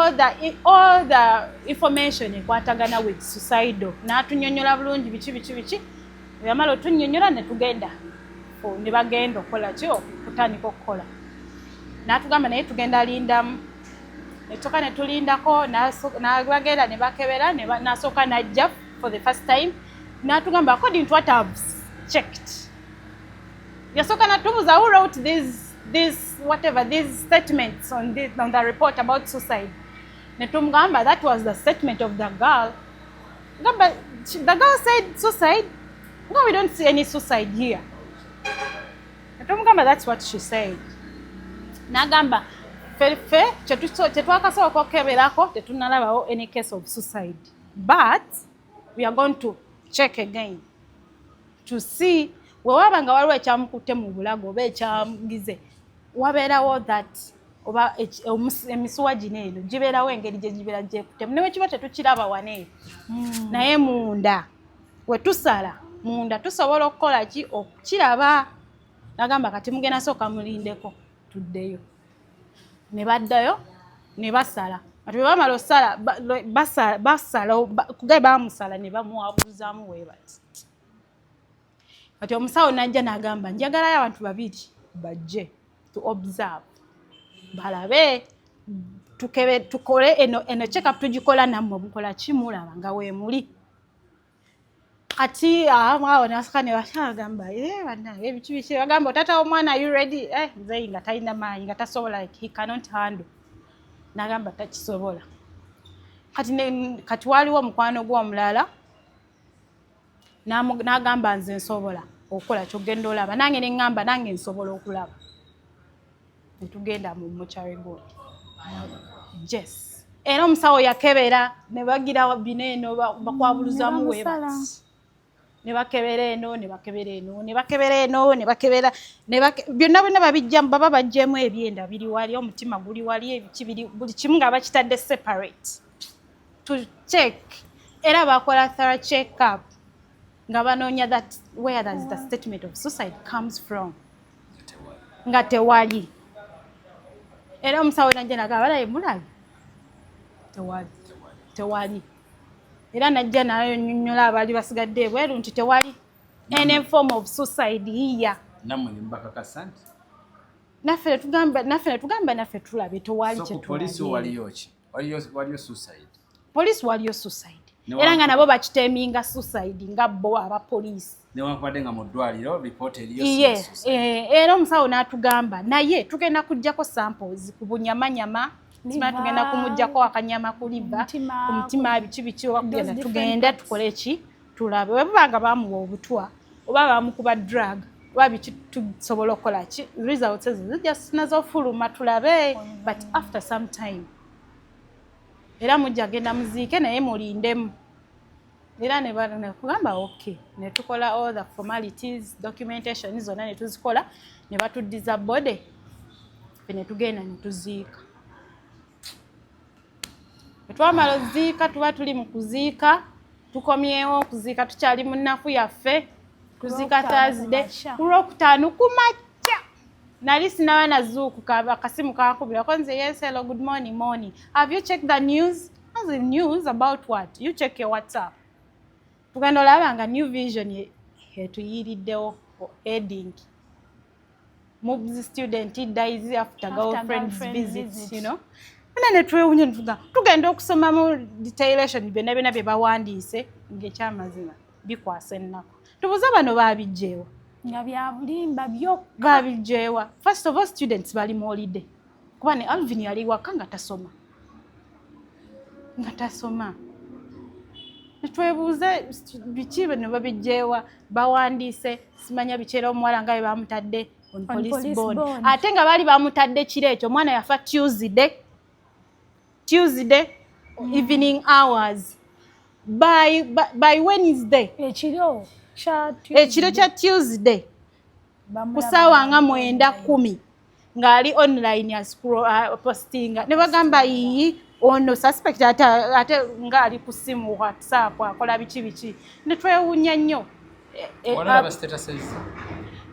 all the information ekwatagana with suicidal, n'atunyonyola bulungi biki biki biki. Yamala otunyonyola ne tugenda. for ne bagenda okukola ki, okutandika okukola. N'atugamba naye tugenda lindamu, netusoka ne tulindako, nabagenda ne bakebera, nasooka najja for the first time, n'atugamba, "According to what I've checked," yasooka natubuuza, "Who wrote this whatever, these statements on the report about suicide?" Netumugamba, "That was the statement of the girl." Gamba, "The girl said suicide? No, we don't see any suicide here." Netumugamba, "That's what she said." Nagamba, "Ffe kyetwakasooka okukeberako tetunalabawo any case of suicide, but we are going to check again to see wewaba nga waliwo ekyamukutte mu bulago oba ekyamugize wabeerawo that oba emisuwa gino eno gibeerawo engeri gye gibeera gyekuttemu, ne bwe kiba tetukiraba wano eno, naye munda we tusala munda tusobola okukola ki okukiraba." Nagamba, "Kati mugenda sooka mulindeko tuddeyo." Ne baddayo ne basala. Kati bwe bamala osala, basala kugaye bamusala ne bamuwabuluzaamu bwe bati. Kati omusawo najja n'agamba, "Njagalayo abantu babiri bajje to observe, balabe, tukebe, tukole eno check up, tugikola nammwe bukola kimulaba nga weemuli." Kati awo nasika ne bagamba, "Bannange, ebiki biki?" Bagamba, "Taata w'omwana, are you ready?" Nzeyi nga talina maanyi, nga tasobola, like he cannot handle. Nagamba takisobola. Kati waliwo omukwano gwe omulala n'agamba, "Nze nsobola okukola kyogenda olaba." Nange neŋŋamba, "Nange nsobola okulaba." Netugenda mu mortuary board. Yes, era omusawo yakebera ne bagira bino eno bakwabuluzamu we bati, ne bakebera eno, ne bakebera eno, ne bakebera eno, ne bakebera byonna byonna babijjamu, baba baggyemu ebyenda biri wali, omutima guli wali, ebiki biri, buli kimu nga bakitadde separate to check. Era bakola thorough check up nga banoonya that where does the statement of suicide comes from, nga tewali. Era omusawo najja nagamba, "Balaye, mulabe, tewali, tewali." Era najja nayonyonyola abaali basigadde ebweru nti tewali any form of suicide here. Nammwe ne mubakakasa nti Naffe netugamba naffe tulabe, tewali. So ku poliisi waliyo ki? Waliyo suicide? Poliisi waliyo suicide, era nga nabo bakiteminga suicide nga bo abapoliisi. Newankubadde nga mu ddwaliro ripoota eriyo. Ye era omusawo n'atugamba, "Naye tugenda kuggyako samples ku bunyamanyama, simala tugenda kumugjako akanyama ku liver, ku mutima, biki biki, oba kugenda tugenda tukole ki, tulabe bwe buba nga bamuwa obutwa oba bamukuba drug oba biki, tusobola okukola ki, results ezo zijja nazo fuluma, tulabe, but after some time era mujja genda muziike, naye mulindemu." Era nekugamba okay, ne tukola all the formalities, documentation zonna ne tuzikola, ne batuddiza body, ffe ne tugenda ne tuziika. Bwe twamala oziika, tuba tuli mu kuziika, tukomyewo okuziika, tukyali mu nnaku yaffe, tuziika Thursday, ku Lwokutaano ku makya nali sinaba nazuukuka, akasimu kankubirako nze, "Yes, hello, good morning." "Morning. Have you checked the news?" The "News about what?" "You check your WhatsApp." Tugenda olaba nga New Vision etuyiiriddewo heading, "MUBS student dies after girlfriend's visit." Ena netwewunya, netuga tugenda okusomamu detailation byonna byonna bye bawandiise, ng'ekyamazima bikwasa ennaku. Tubuuze bano babijjeewa? Nga bya bulimba byokka. Babijjeewa? First of all, students bali mu holiday, kuba ne Alvin yali waka nga tasoma, nga tasoma. Netwebuuze biki bino babijjeewa, bawandiise simanya bikyera omuwala nga bwe bamutadde on police bond, ate nga baali bamutadde kiro ekyo. Omwana yafa Tuesday evening hours. By Wednesday, ekiro ekiro kya Tuesday ku ssaawa nga 9, 10, ng'ali online postinga, ne bagamba, "Yiyi, ono suspect," ate ng'ali ku ssimu WhatsApp akola biki biki. Ne twewuunya nnyo.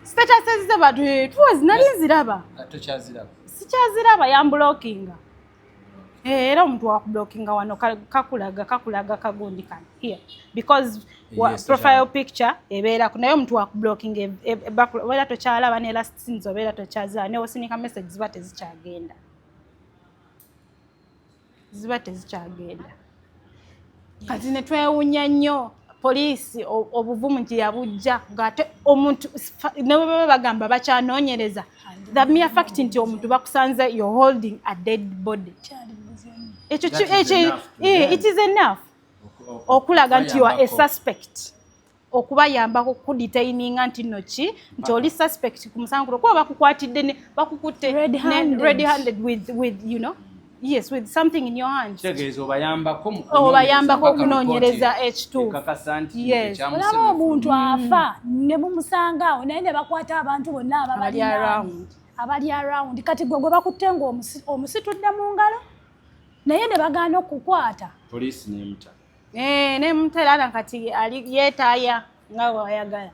Statuses ze batu tuwazi nali nziraba. Sikyaziraba, yamblockinga. Eh, era omuntu wakublockinga wano kakulaga kagundi kano here because profile picture ebeerako, naye omuntu wakublockinga obeera tokyalaba ne last scenes, obeera tokyazaa ne osindika message ziba tezikyagenda, ziba tezikyagenda. Kati ne twewuunya nnyo poliisi obuvumu gye yabujja ng'ate omuntu ne bwe baba bagamba bakyanoonyereza, the mere fact nti omuntu bakusanze you're holding a dead body, ekyo it is enough okulaga nti you are a suspect, okubayambako kudetaininga nti nno ki nti oli suspect ku musango kuba bakukwatidde, bakukutte red handed with you know, yes, with something in your hand. Kitegeeza obayambako. Obayambako okunoonyereza ekituufu. Yes. Olaba omuntu afa ne mumusanga awo, naye ne bakwata abantu bonna ababali abali around. Kati gwe gwe bakutte nga omusitudde mu ngalo, naye ne bagaana okukwata. Poliisi nemuta. Eh, nemuta era kati ali yeetaaya nga bw'ayagala.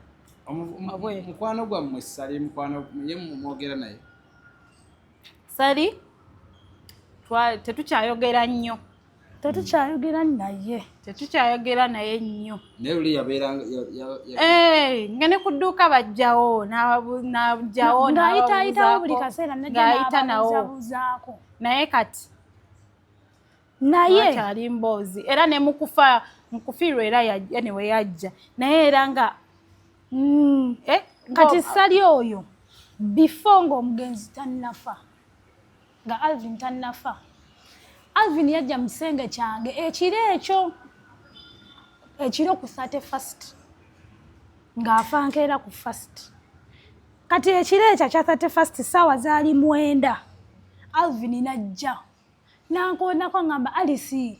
Mukwano gwammwe Sali, mukwano ye mwogera naye? Sali tetukyayogera nnyo. Tetukyayogera naye. Tetukyayogera naye nnyo. Naye luli yabeera nga ne ku dduuka bajjawo, najjawo. Ng'ayitaayitawo buli kaseera. Ng'ayita nawo. Nabuzaako. Naye kati naye akyali mboozi era ne mukufa mukufiirwa era anyway yajja naye era nga eh, kati Sali oyo before ng'omugenzi tannafa, nga Alvin tannafa, Alvin yajja mu kisenge kyange ekiro ekyo, ekiro ku 31st, ng'afa nkeera ku 1st. Kati ekiro ekyo kya 31st saawa zaali 9, Alvin najja nankoonako, ngamba Alice,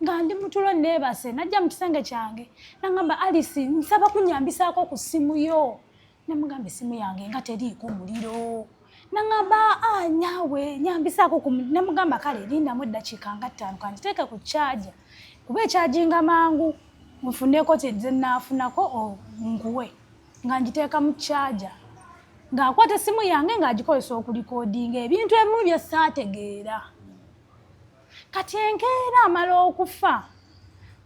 nga ndi mutulo neebase, najja mu kisenge kyange nangamba, "Alice, nsaba kunyambisaako ku ssimu yo." Nemugamba, "Essimu yange nga teriiko muliro." Nangamba, "Ah, naawe nyambisaako ku." Nemugamba, "Kale lindamu eddakiika nga 5 kanditeeke ku charger kuba ekyajinga mangu, nfuneko kyenze naafunako nkuwe." Nga ngiteeka mu charger, ng'akwata essimu yange ng'agikozesa okurecordinga ebintu ebimu bye saategeera. Kati enkeera amala okufa,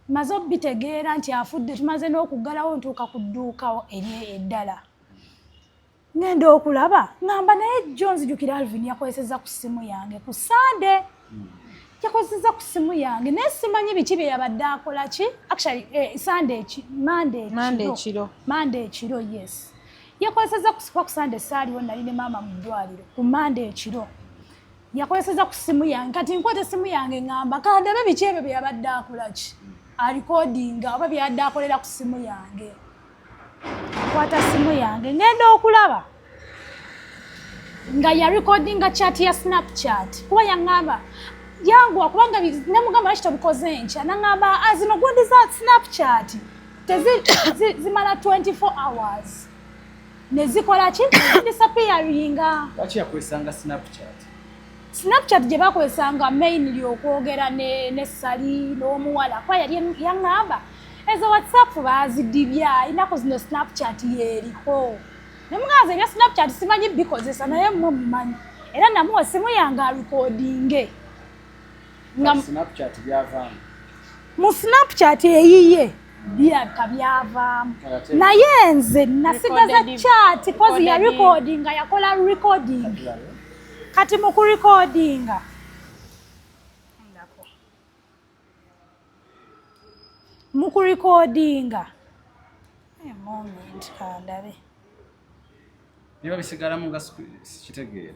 maze obitegeera nti afudde, tumaze n'okuggalawo, ntuuka ku dduuka eri eddala, ngenda okulaba ngamba, naye jjo nzijukira Alvin yakozeseza ku ssimu yange ku Sande, yakozeseza ku ssimu yange, naye simanyi biki bye yabadde akola ki. Actually, Sande, Mande. Mande ekiro. Mande ekiro, yes, yakozeseza kuba ku Sande saaliwo, nali ne maama mu ddwaliro. Ku Mande ekiro yakozeseza ku ssimu yange. Kati nkwata essimu yange ngamba, kandabe biki ebyo bye yabadde akola ki, arecordinga oba byeyadde akolera ku ssimu yange. Nkwata ssimu yange, ngenda okulaba nga yarecordinga chat ya Snapchat, kuba yaŋŋamba yanguwa, kubanga nemugamba, "Lwaki tobikoze enkya?" Naŋŋamba, "Zino gundi za Snapchat zimala 24 hours nezikola ki, disappearinga." Lwaki yakozesanga Snapchat? Snapchat gye bakozesanga mainly okwogera ne Sali n'omuwala, kuba yali yaŋŋamba ezo WhatsApp baazidibya, ennaku zino Snapchat yeeriko. Nemugaza ebya Snapchat simanyi bikozesa, naye mmwe mumanyi. Era namuwa simu yange arecordinge. Snapchat byavaamu? Mu Snapchat eyiye birabika byavaamu, naye nze nasigaza chat 'cause ya recordinga, yakola recording. Kati mu kurecordinga, mu kurecordinga, moment, kandabe. Biba bisigalamu nga sikitegeera.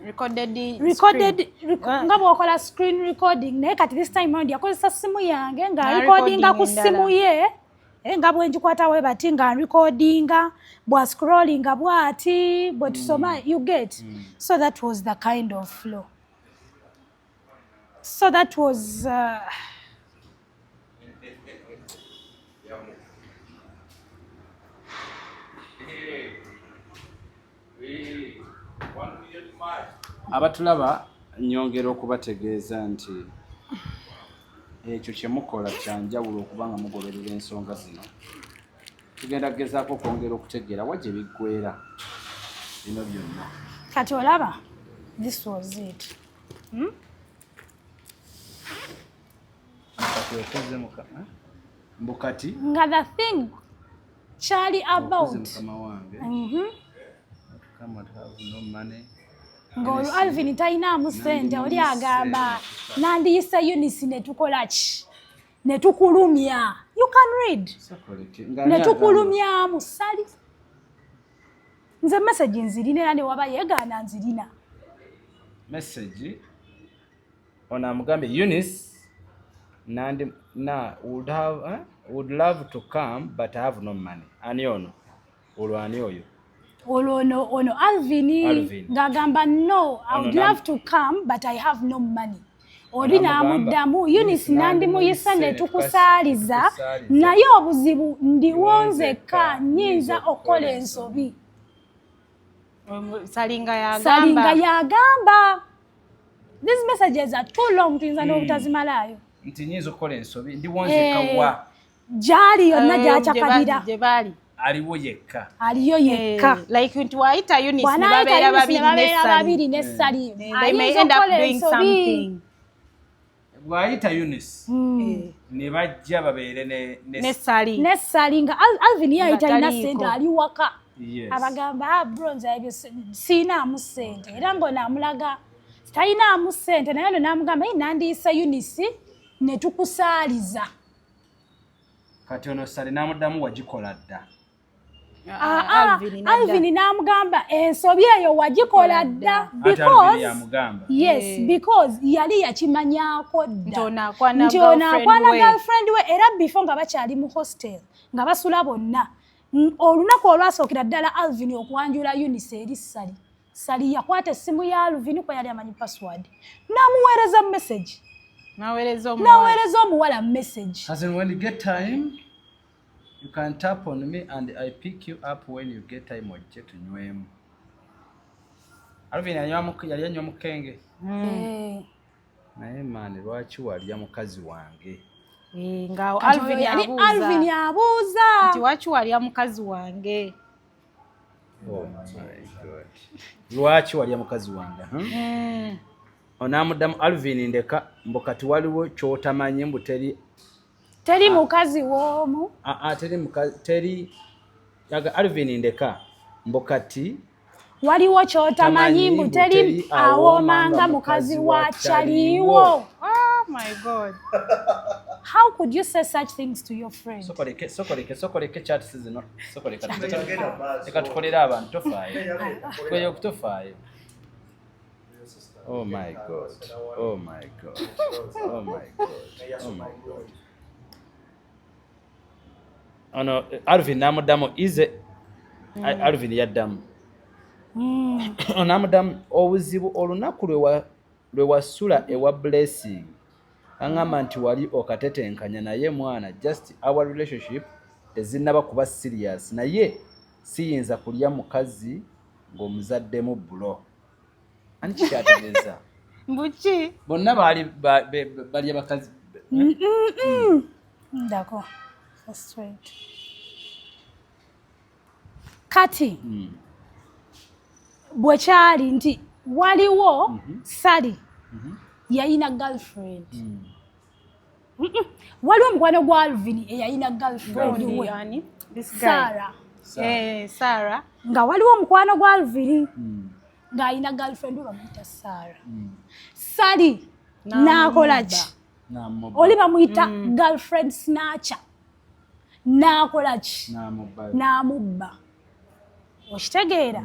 Recorded nga bw'okola screen recording, naye kati this time round yakozesa simu yange nga recordinga ku simu ye, nga bwe ngikwata we bati nga recordinga, bwa scrollinga bwati bwe tusoma, you get. So that was the kind of flow. So that was Abatulaba, nyongera okubategeeza nti ekyo kyemukola kyanjawulo okuba nga mugoberera ensonga zino. Tugenda kugezaako okwongera okutegeera wa gye biggwera bino byonna. Kati olaba, this was it, Kati okoze mbu kati Nga the thing kyali okoze about mukama wange. Come and have no money. Ng'olwo Alvin talinaamu ssente, oli Nandiyise agamba nandiyise Eunice ne tukola ki, ne tukulumya. You can read. Sokoleke. Nga ani Ne agamba? tukulumyamu. Sali nze message nzirina, era ne waba yeegaana nzirina. Message ono amugambye Eunice nandi na would have would love to come but I have no money. Ani ono? Olwo ani oyo? Olwo ono Alvin, Alvin. ng'agamba, "No, I would Ono love to come but I have no money." Oli N'amugamba, n'amuddamu, "Eunice nandimuyise ne tukusaaliza, tukusaaliza. Naye obuzibu ndiwo nzekka, nnyinza okukola ensobi." Salinga yagamba. Salinga yagamba. These messages are too long, tuyinza n'obutazimalaayo. Nti nyinza okukola ensobi, ndiwo nzekka wa? Gyali yonna Eh, gy'acakalira. gye baali. Aliwo yekka. Aliyo yekka. Eh, like nti waayita Eunice ne Bw'anaayita babeera Eunice ne babiri ne babeera Sali. babiri ne Sali, They may ayinza end up okukola doing ensobi. something. Bw'ayita Eunice Eh, ne bajja babeere ne Sali. Ne Sali nga Alvin ye Nga talina taliiko. ssente, ali waka. Yes. Abagamba, "Ah, bro, nze ebyo siinaamu ssente." Era ng'ono amulaga talinaamu ssente, naye ono n'amugamba, "Ye nandiyise Eunice ne tukusaaliza." Kati ono Sali n'amuddamu, "Wagikola dda." Ah, ah, Alvin nadda. Alvin n'amugamba, "Ensobi eyo wagikola dda." Ate Alvin Because yamugamba. yes, Eh. because yali yakimanyaako dda Nti ono akwana nti ono girlfriend akwana we. girlfriend we. Era before nga bakyali mu hostel nga basula bonna, olunaku olwasookera ddala Alvin okwanjula Eunice eri Sali, Sali yakwata essimu ya Alvin, kwe yali amanyi password, n'amuweereza message. Naweereza omuwala. N'aweereza omuwala message. As in, when you get time, you can tap on me and I pick you up when you get time, ojje tunywemu. Alvin yali anywa mukenge. Eh. Naye maani, lwaki walya mukazi wange? Eh, nga Kati Alvin oyo yali abuuza Alvin abuuza nti waki walya mukazi wange. Oh my God. Lwaki walya mukazi wange? Hmm? Onaamuddamu, "Alvin ndeka, mbu kati waliwo ky'otamanyi, mbu teri Teri mukazi w'omu. Aa, teri mukazi teri Alvin ndeka, mbu kati Waliwo kyotamanyi, mbu teri awoomanga mukazi wa kyaliwo. Oh my God. How could you say such things to your friend? Sokoleke, sokoleke, sokoleke chats zino, sokoleka. Leka tukolere abantu, tofaayo, tweyo kutofaayo. Oh my God, oh my God, oh my God, oh my God. Ono Alvin n'amuddamu ize. Alvin yaddamu, ono n'amuddamu, "Obuzibu olunaku lwe wasula ewa Blessing aŋŋamba nti wali okatetenkanya naye mwana, just our relationship tezinnaba kuba serious, naye siyinza kulya mukazi ng'omuzaddemu bulo." Ani kikyategeeza? Mbuki? Bonna baali balya bakazi. Ndako. Straight. Kati bwe kyali nti waliwo Sali yayina girlfriend. Waliwo omukwano gwa Alvin eyayina girlfriend we. Yani this guy. Sarah. Eh, Sarah. Nga waliwo omukwano gwa Alvin ng'ayina girlfriend we bamuyita Sarah. Sali n'akola ki? N'amubba. Oli bamuyita girlfriend snatcher. N'akola ki? N'amubba. N'amubba. Okitegeera?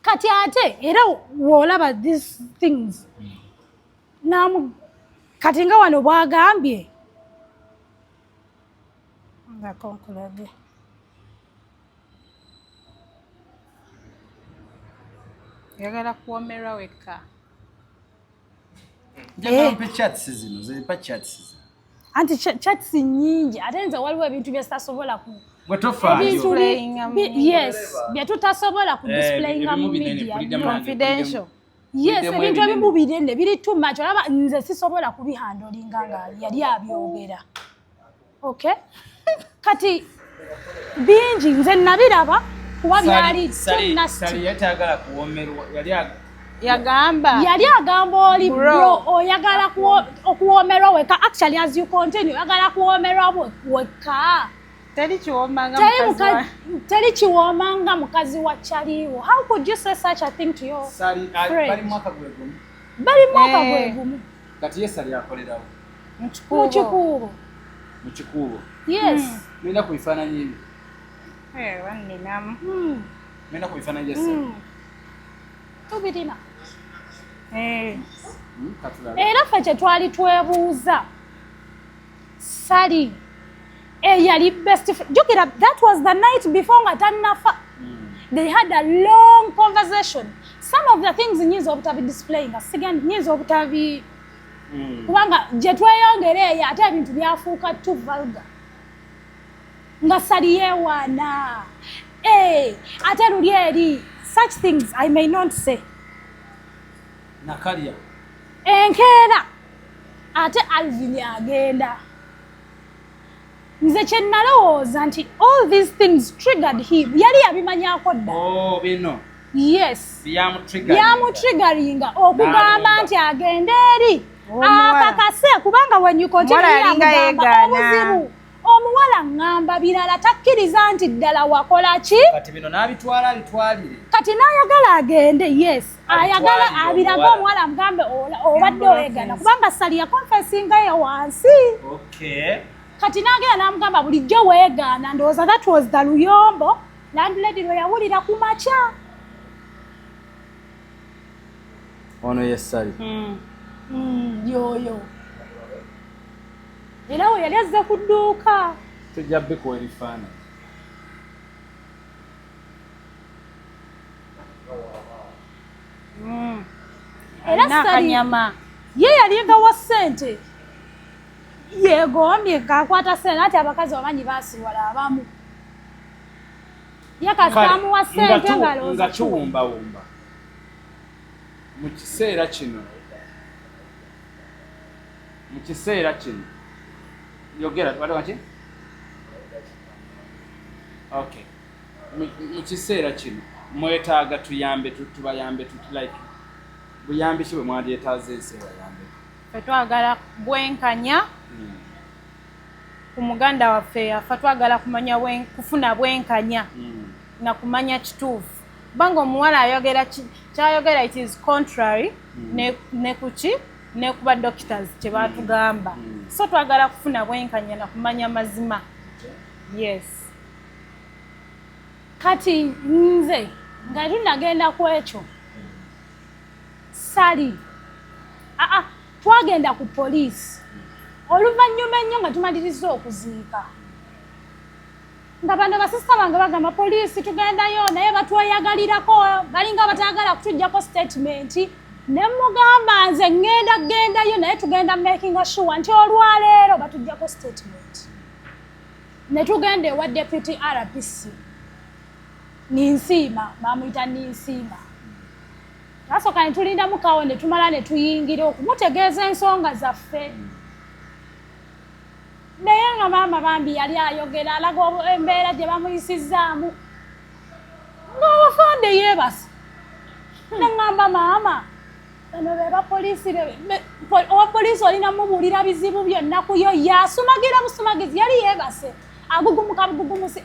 Kati ate era w'olaba these things namu, kati nga wano bwagambye nga nkulage. Oyagala kuwomerwa wekka. Njagala mpe chats zino, zimpa chats zino. Anti chats nnyingi, ate nze waliwo ebintu bye sitasobola ku Gwe tofaayo. Ebintu Displayinga mu yes, bye tutasobola ku Eh, displayinga mu ebimu binene, media. kuliddamu nange, Confidential. Yes, Biddemu ebintu ebinene. ebimu binene, biri too much. Olaba nze sisobola kubihandlinga nga yali abyogera. Okay, kati bingi nze nabiraba kuba byali too Sali nasty. Sali yali tayagala kuwomerwa, yali Yagamba Yali agamba oli bro oyagala okuwoomerwa wekka. Actually, as you continue, oyagala kuwoomerwa wekka. Teri kiwoomanga. Teri kiwoomanga mukazi wa kyaliwo. How could you say such a thing to your friend? Bali mwaka gwe gumu. Bali mwaka gwe gumu. Kati ye Sali akolerawo mu Kikuubo. Mu Kikuubo. Yes. Mulina ku bifaananyi ebi? Banninamu. Mulina ku bifaananyi bya Sali? Tubirina. Era ffe kye twali twebuuza, Sali eyali best friend, jjukira that was the night before nga tannafa. They had a long conversation. Some of the things nyinza obutabi displaying, nyinza obutabi, kubanga gye tweyongera eyo ate ebintu byafuuka too vulgar. Nga Sali yeewaana, ate luli eri, such things I may not say. Nakalya. Enkeera ate Alvin agenda. Nze kye nalowooza nti all these things triggered him. Yali yabimanyako dda. Oh, bino. Yes. Byamutriggeringa okugamba nti agende eri akakase, kubanga when you continue yamugamba obuzibu. Omuwala ngamba birala, takkiriza nti ddala wakola ki? Kati bino n'abitwala abitwalire. Kati n'ayagala agende, yes. Ayagala abiraga omuwala amugambe obadde oyegana, kubanga Sali yakonfesingayo wansi. Okay. Kati n'agenda n'amugamba bulijjo weegaana. Ndowooza that was the luyombo landlady lwe yawulira ku makya. Ono ye Sali. Yoyo. Era we yali azze ku dduuka. Tujja bikuwa ebifaananyi. Era Sali ye yalinga wa ssente, yeegombye ng'akwata ssente, ati abakazi omanyi baasiwala abamu. Ye kasita amuwa ssente ng'alowooza nga kiwumbawumba. Mu kiseera kino, mu kiseera kino yogera waliwo ki? Okay. Mu kiseera kino mwetaaga tuyambe, tubayambe like buyambi ki bwe mwandyetaaze ensi ebayambe? Ffe twagala bwenkanya ku muganda waffe yafa. Twagala kumanya kufuna bwenkanya na kumanya kituufu, kubanga omuwala ayogera kyayogera, it is contrary ne kuki ne kuba doctors kye batugamba. So twagala kufuna bwenkanya na kumanya mazima. Yes. Kati nze nga tunagenda ku ekyo, Sali twagenda ku poliisi oluvannyuma ennyo nga tumaliriza okuziika, nga bano basisita bange bagamba poliisi tugendayo, naye batweyagalirako, balinga batayagala kutuggyako statement. Ne mugamba nze ŋŋenda gendayo, naye tugenda making sure nti olwaleero batuggyako statement. Ne tugenda ewa deputy RPC Ninsiima, bamuyita Ninsiima. Twasooka ne tulindamu kawo, ne tumala ne tuyingira okumutegeeza ensonga zaffe. Naye nga maama bambi yali ayogera, alaga embeera gye bamuyisizzaamu, ng'abafande yeebase. Neŋŋamba, maama, bano be bapoliisi, owa poliisi olina mubuulira bizibu byonna ku yo yasumagira busumagizi. Yali yeebase, agugumuka bugugumusi,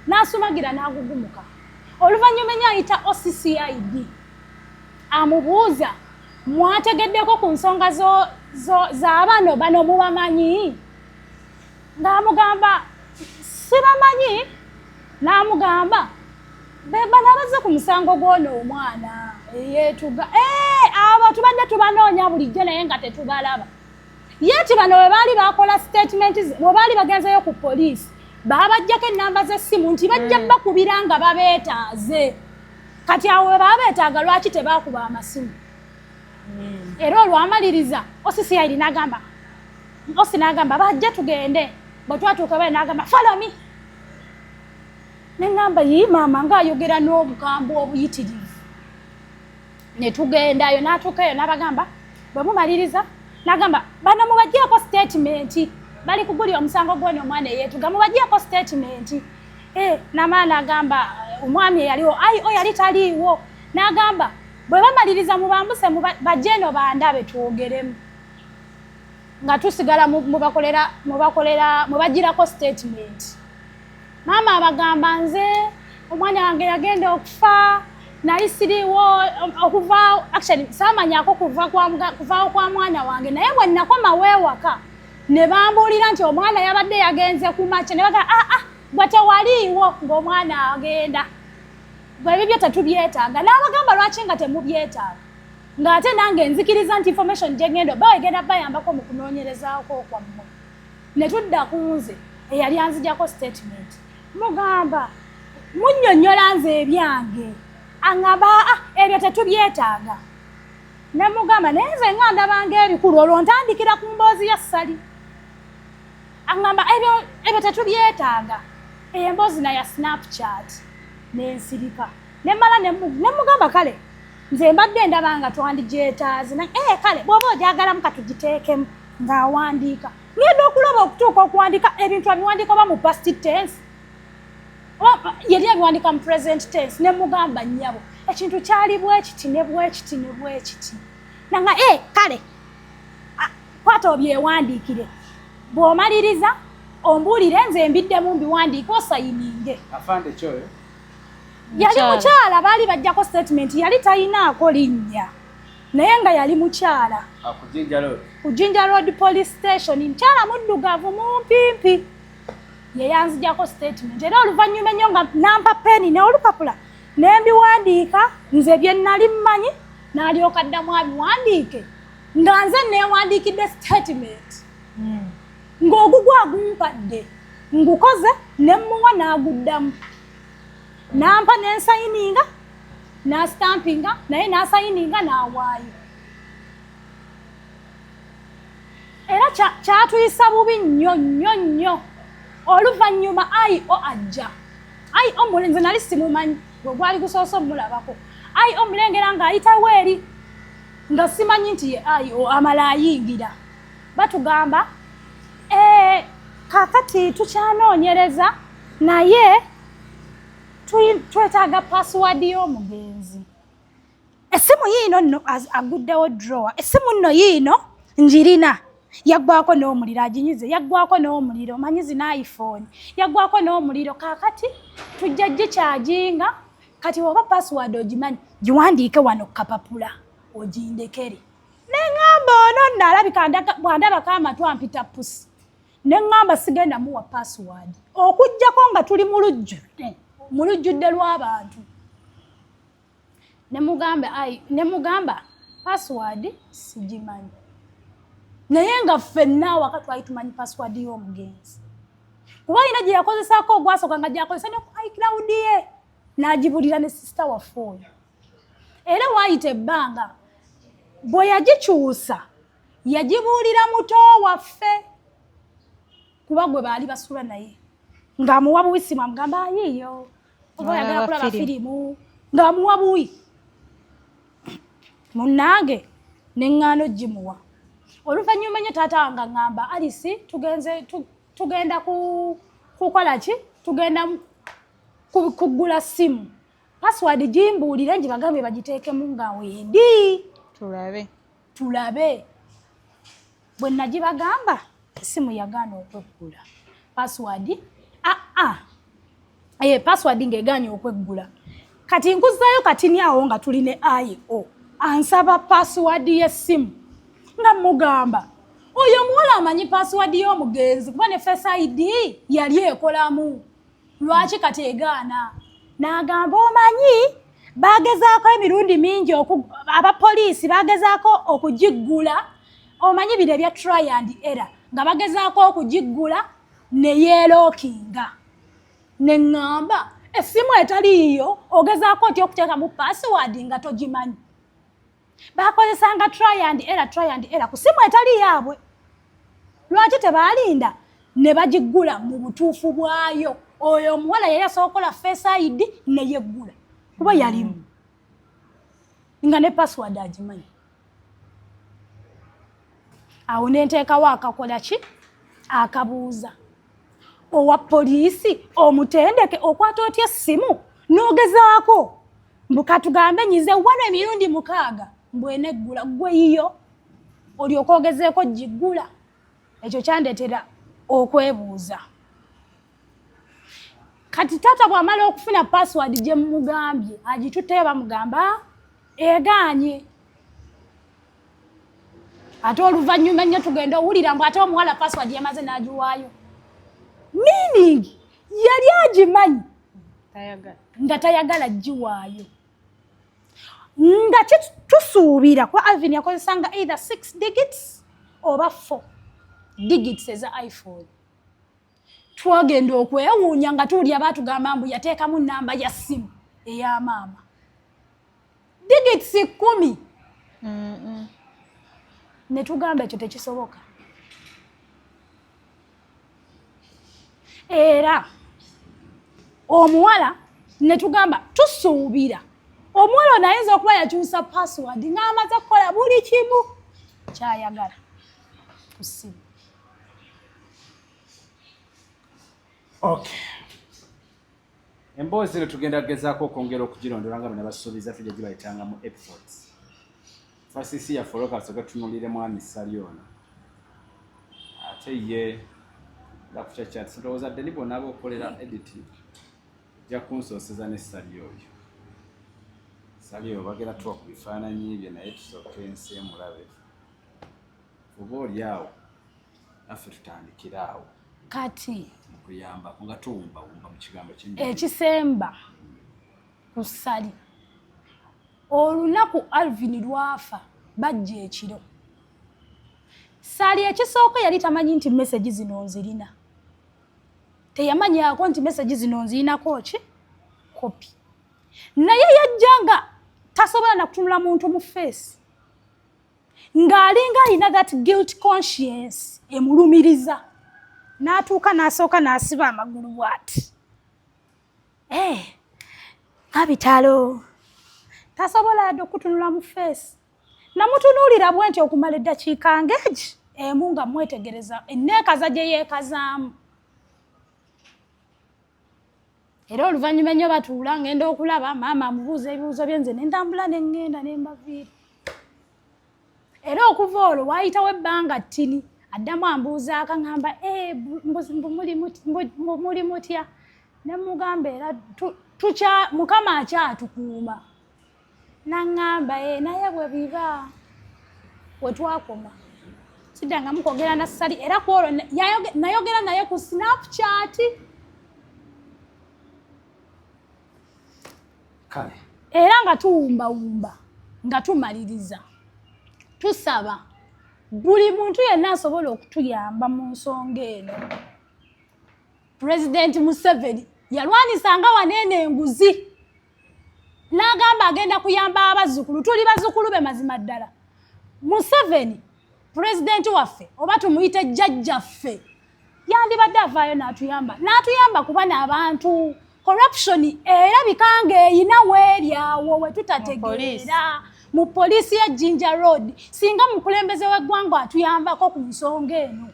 n'asumagira n'agugumuka. Oluvannyuma ennyo ayita OC CID, amubuuza, mwategeddeko ku nsonga za bano? Bano mubamanyi? Ng'amugamba sibamanyi. N'amugamba be bano abazze ku musango gw'ono omwana eyeetuga. Abo tubadde tubanoonya bulijjo naye nga tetubalaba. Ye ti bano bwe baali bakola statement, bwe baali bagenzeyo ku poliisi, baabajjako ennamba z'essimu nti bajja bakubira nga babeetaaze. Kati awo bwe baba beetaaga, lwaki tebakuba amasimu? Era olwamaliriza OC CID n'agamba, OC n'agamba bajje tugende. Bwe twatuuka bale n'agamba, "Follow me." Ne ŋŋamba, yii, maama ng'ayogera n'obukambwe obuyitirivu. Ne tugendayo, n'atuukayo n'abagamba bwe mumaliriza, n'agamba bano mubaggyeko statement, bali kugulya omusango gw'ono omwana eyeetuga, mubaggyeko statement. N'amala n'agamba omwami eyaliwo ayi o yali taliiwo. N'agamba bwe bamaliriza mubambuse bajje eno bandabe twogeremu, nga tusigala mubakolera mubagirako statement. Maama abagamba, nze omwana wange yagenda okufa nali siriwo, okuva actually saamanyako kuvaawo kwa mwana wange, naye bwe nakomawo ewaka ne bambuulira nti omwana yabadde yagenze ku makya, ne bagamba, "Ah, ah, gwe tewaliiwo ng'omwana agenda, gwe ebibyo tetubyetaaga." N'abagamba, lwaki nga temubyetaaga, ng'ate nange nzikiriza nti information gye ngenda oba egenda bayambako mu kunoonyerezaako kwammwe? Ne tudda ku nze eyali anzijako statement, mugamba, munnyonnyola nze ebyange. Aŋŋamba, "Ah, ebyo tetubyetaaga." Ne mugamba, naye nze nga ndabanga ebikulu. Olwo ntandikira ku mboozi ya Ssali. Aŋŋamba, ebyo tetubyetaaga, eyo emboozi naya Snapchat." Nensirika, nemala nemugamba, kale nze mbadde ndaba nga twandigyetaaze. Eh, kale bw'oba ogyagalamu katugiteekemu. Ng'awandiika, ngenda okulaba okutuuka okuwandiika ebintu abiwandiika oba mu past tense oba yali abiwandiika mu present tense. Ne mugamba, nnyabo, ekintu kyali bwekiti ne bwekiti ne bwekiti. Nanga, e kale, kwata obyewandiikire, bw'omaliriza ombuulire, nze mbiddemu mbiwandiike osayininge. Afande kyoyo? Yali mukyala, baali bajjako statement, yali talinaako linnya, naye nga yali mukyala. Ku Jinja Road? Ku Jinja Road Police Station. Mukyala muddugavu mumpimpi, yeyanzijako statement. Era oluvannyuma ennyo nga nampa peni n'olupapula nembiwandiika nze bye nali mmanyi, n'alyoka ddamu abiwandiike nga nze neewandiikidde statement, ng'ogugwa agumpadde ngukoze ne mmuwa n'aguddamu nampa nensayininga, nastampinga, naye nasayininga n'awaayo. Era kyatuyisa bubi nnyo nnyo nnyo. Oluvannyuma IO ajja, IO nze nali simumanyi, gwe gwali gusoose omulabako. IO mulengera ng'ayitawo eri nga simanyi nti ye IO. Amala ayingira, batugamba, "Eh, kaakati tukyanoonyereza, naye twetaaga password y'omugenzi. Essimu yiino nno." Aguddewo drawer, essimu nno yiino njirina, yaggwako n'omuliro, aginyize, yaggwako n'omuliro, manyi zina iPhone, yaggwako n'omuliro. Kaakati tujja gikyajinga, kati oba password ogimanyi giwandiike wano kapapula ogindekere. Neŋŋamba, ono nno alabika bw'andabako amatu ampita pusi. Neŋŋamba, sigenda muwa password okuggyako nga tuli mu lujjudde, mu lujjudde lw'abantu. Nemugamba, ai, nemugamba password sigimanyi, naye nga ffenna awaka twali tumanyi password y'omugenzi, kuba alina gye yakozesaako ogwasooka nga gyakozesa ne ku iCloud ye, n'agibulira ne sister waffe oyo. Era waayita ebbanga bwe yagikyusa, yagibuulira muto waffe, kuba gwe baali basula naye, ng'amuwa buwisimu, amugamba, ayiiyo oba oyagala Olaba kulaba firimu. Firimu ng'amuwa buwi. Munnange neŋŋaano gimuwa. Oluvannyuma nnyo taata wange aŋŋamba, "Alisi, tugenze tugenda kukola ki? Tugenda kugula ssimu, password gimbuulire ngibagambye bagiteekemu nga wendi." Tulabe. Tulabe. Bwe nagibagamba, essimu yagaana okweggula password. Aa, password ng'egaanye okweggula. Kati nkuzaayo katini awo nga tuli ne IO ansaba password y'essimu, nga mugamba, oyo omuwala amanyi password y'omugenzi, kuba ne Face ID yali ekolamu, lwaki kati egaana? N'agamba, omanyi bagezaako emirundi mingi, abapoliisi bagezaako okugiggula, omanyi bino ebya try and error, nga bagezaako okugiggula neyeerookinga. Neŋŋamba, essimu etaliiyo ogezaako otya okuteekamu password nga togimanyi? Bakozesanga try and error, try and error ku simu etali yaabwe. Lwaki tebaalinda ne bagiggula mu butuufu bwayo? Oyo omuwala yali asobola okukola Face ID neyeggula, kuba yalimu nga ne password agimanyi. Awo nenteekawo akakola ki, akabuuza owa poliisi omutendeke, okwata otya essimu n'ogezaako Mbu katugambe nyize wano emirundi 6 mbu eneggula, ggwe yiyo olyoka ogezeeko giggula. Ekyo kyandeetera okwebuuza. Kati taata bw'amala okufuna password gye mugambye agitutteyo, bamugamba egaanye. Ate oluvannyuma ennyo tugenda owulira mbu ate omuwala password yamaze n'agiwaayo, meaning yali agimanyi nga tayagala giwaayo. Nga tusuubira kuba Alvin yakozesanga either 6 digits oba 4 digits eza iPhone. Twagenda okwewuunya nga tuwulira baatugamba mbu yateekamu namba ya ssimu eya maama, digits 10. Ne tugamba ekyo tekisoboka. Era omuwala ne tugamba tusuubira omuwala ono ayinza okuba yakyusa password ng'amaze kukola buli kimu kyayagala ku ssimu. Okay. Emboozi eno tugenda kugezaako okwongera okugirondola nga bwe basuubiza, tujja gibayitanga mu episodes. Fasisi yaffe olwo kasooke tutunuulire mwami Ssali ono, ate ye lakukyakya ndowooza ddeni bw'onaaba okolera edit ojja kunsooseza ne Ssali oyo. Ssali oyo bagenda tuwa ku bifaananyi bye, naye tusooke ensi emulabe oba oli awo naffe tutandikire awo. Kati mukuyambako nga tuwumbawumba mu kigambo. Ekisemba ku Ssali, olunaku Alvin lwafa bajja ekiro. Ssali ekisooka yali tamanyi nti message zino nzirina, teyamanyako nti message zino nzirinako ki kopi, naye yajja nga tasobola nakutunula muntu mu face, ng'alinga alina that guilt conscience emulumiriza. N'atuuka n'asooka n'asiba amagulu bw'ati, eh, abitalo tasobola yadde okutunula mu face. Namutunuulira bwe nti okumala eddakiika ng'egi emu nga mwetegereza enneekaza gye yeekazaamu. Era oluvannyuma ennyo batuula, ngenda okulaba maama amubuuza ebibuuzo bye, nze ne ntambula ne ŋŋenda ne mbaviira. Era okuva olwo waayitawo ebbanga ttini, addamu ambuuzaako, aŋŋamba, eh, mbu muli mutya? Ne mugamba era Mukama akyatukuuma. Naŋŋamba e naye bwe biba we twakoma siddangamu kwogera na Ssali. Era ku olwo nayogera naye ku Snapchat. Kale. Era nga tuwumbawumba nga tumaliriza, tusaba buli muntu yenna asobola okutuyamba mu nsonga eno. Pulezidenti Museveni yalwanisanga waneeno enguzi n'agamba agenda kuyamba abazzukulu. Tuli bazzukulu be mazima ddala. Museveni pulezidenti waffe, oba tumuyite jjajjaffe, yandibadde avaayo n'atuyamba, n'atuyamba kuba n'abantu corruption erabika ng'eyina weeryawo we tutategeera mu poliisi ya Jinja Road. Singa mukulembeze w'eggwanga atuyambako ku nsonga eno,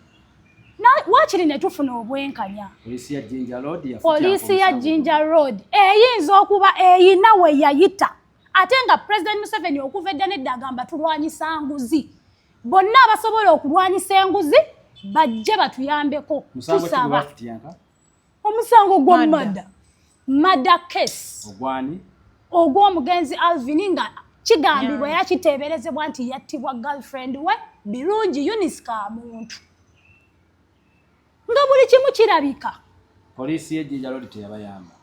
waakiri ne tufuna obwenkanya. Poliisi ya Jinja Road yafutyako Poliisi ya omusango. Jinja Road eyinza okuba eyina we yayita, ate nga President Museveni okuva edda nedda agamba tulwanyisa nguzi. Bonna abasobola okulwanyisa enguzi bajje batuyambeko. Musango ki gwe Tusaba bafutyanka? Omusango gwa Murder. Murder case. Ogwani? Ogw'omugenzi Alvin, nga kigambibwa era kiteeberezebwa nti yattibwa girlfriend we Birungi Eunice Kamuntu, nga buli kimu kirabika. Poliisi y'e Jinja Road teyabayamba?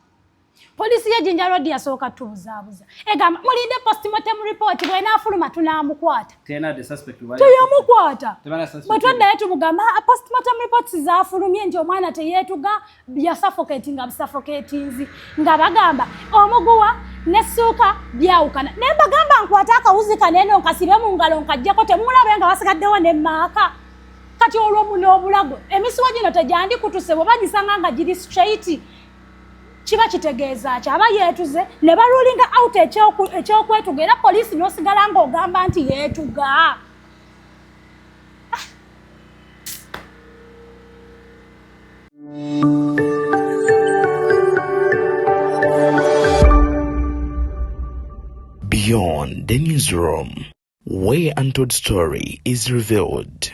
Poliisi ye Jinja Road yasooka tubuzaabuza, egamba mulinde postmortem report, bw'enaafuluma tunaamukwata. Tena the suspect bali- Teyamukwata. Tebana suspect. Bwe tweddayo tumugamba, "Ah, postmortem reports zaafulumye nti omwana teyeetuga, yasuffocatinga busuffocatinzi," nga bagamba omuguwa nessuuka byawukana. Naye mbagamba nkwate akawuzi kaneeno nkasibe mu ngalo nkajjako, temulabe nga wasigaddewo ne maaka. Kati olwo muno obulago emisuwa gino tegyandikutuse bwe bagisanga nga giri straight, kiba kitegeeza ki? Aba yeetuze ne barulinga out ekyokwetuga, era poliisi n'osigala ng'ogamba nti yeetuga. Beyond the Newsroom, where untold story is revealed.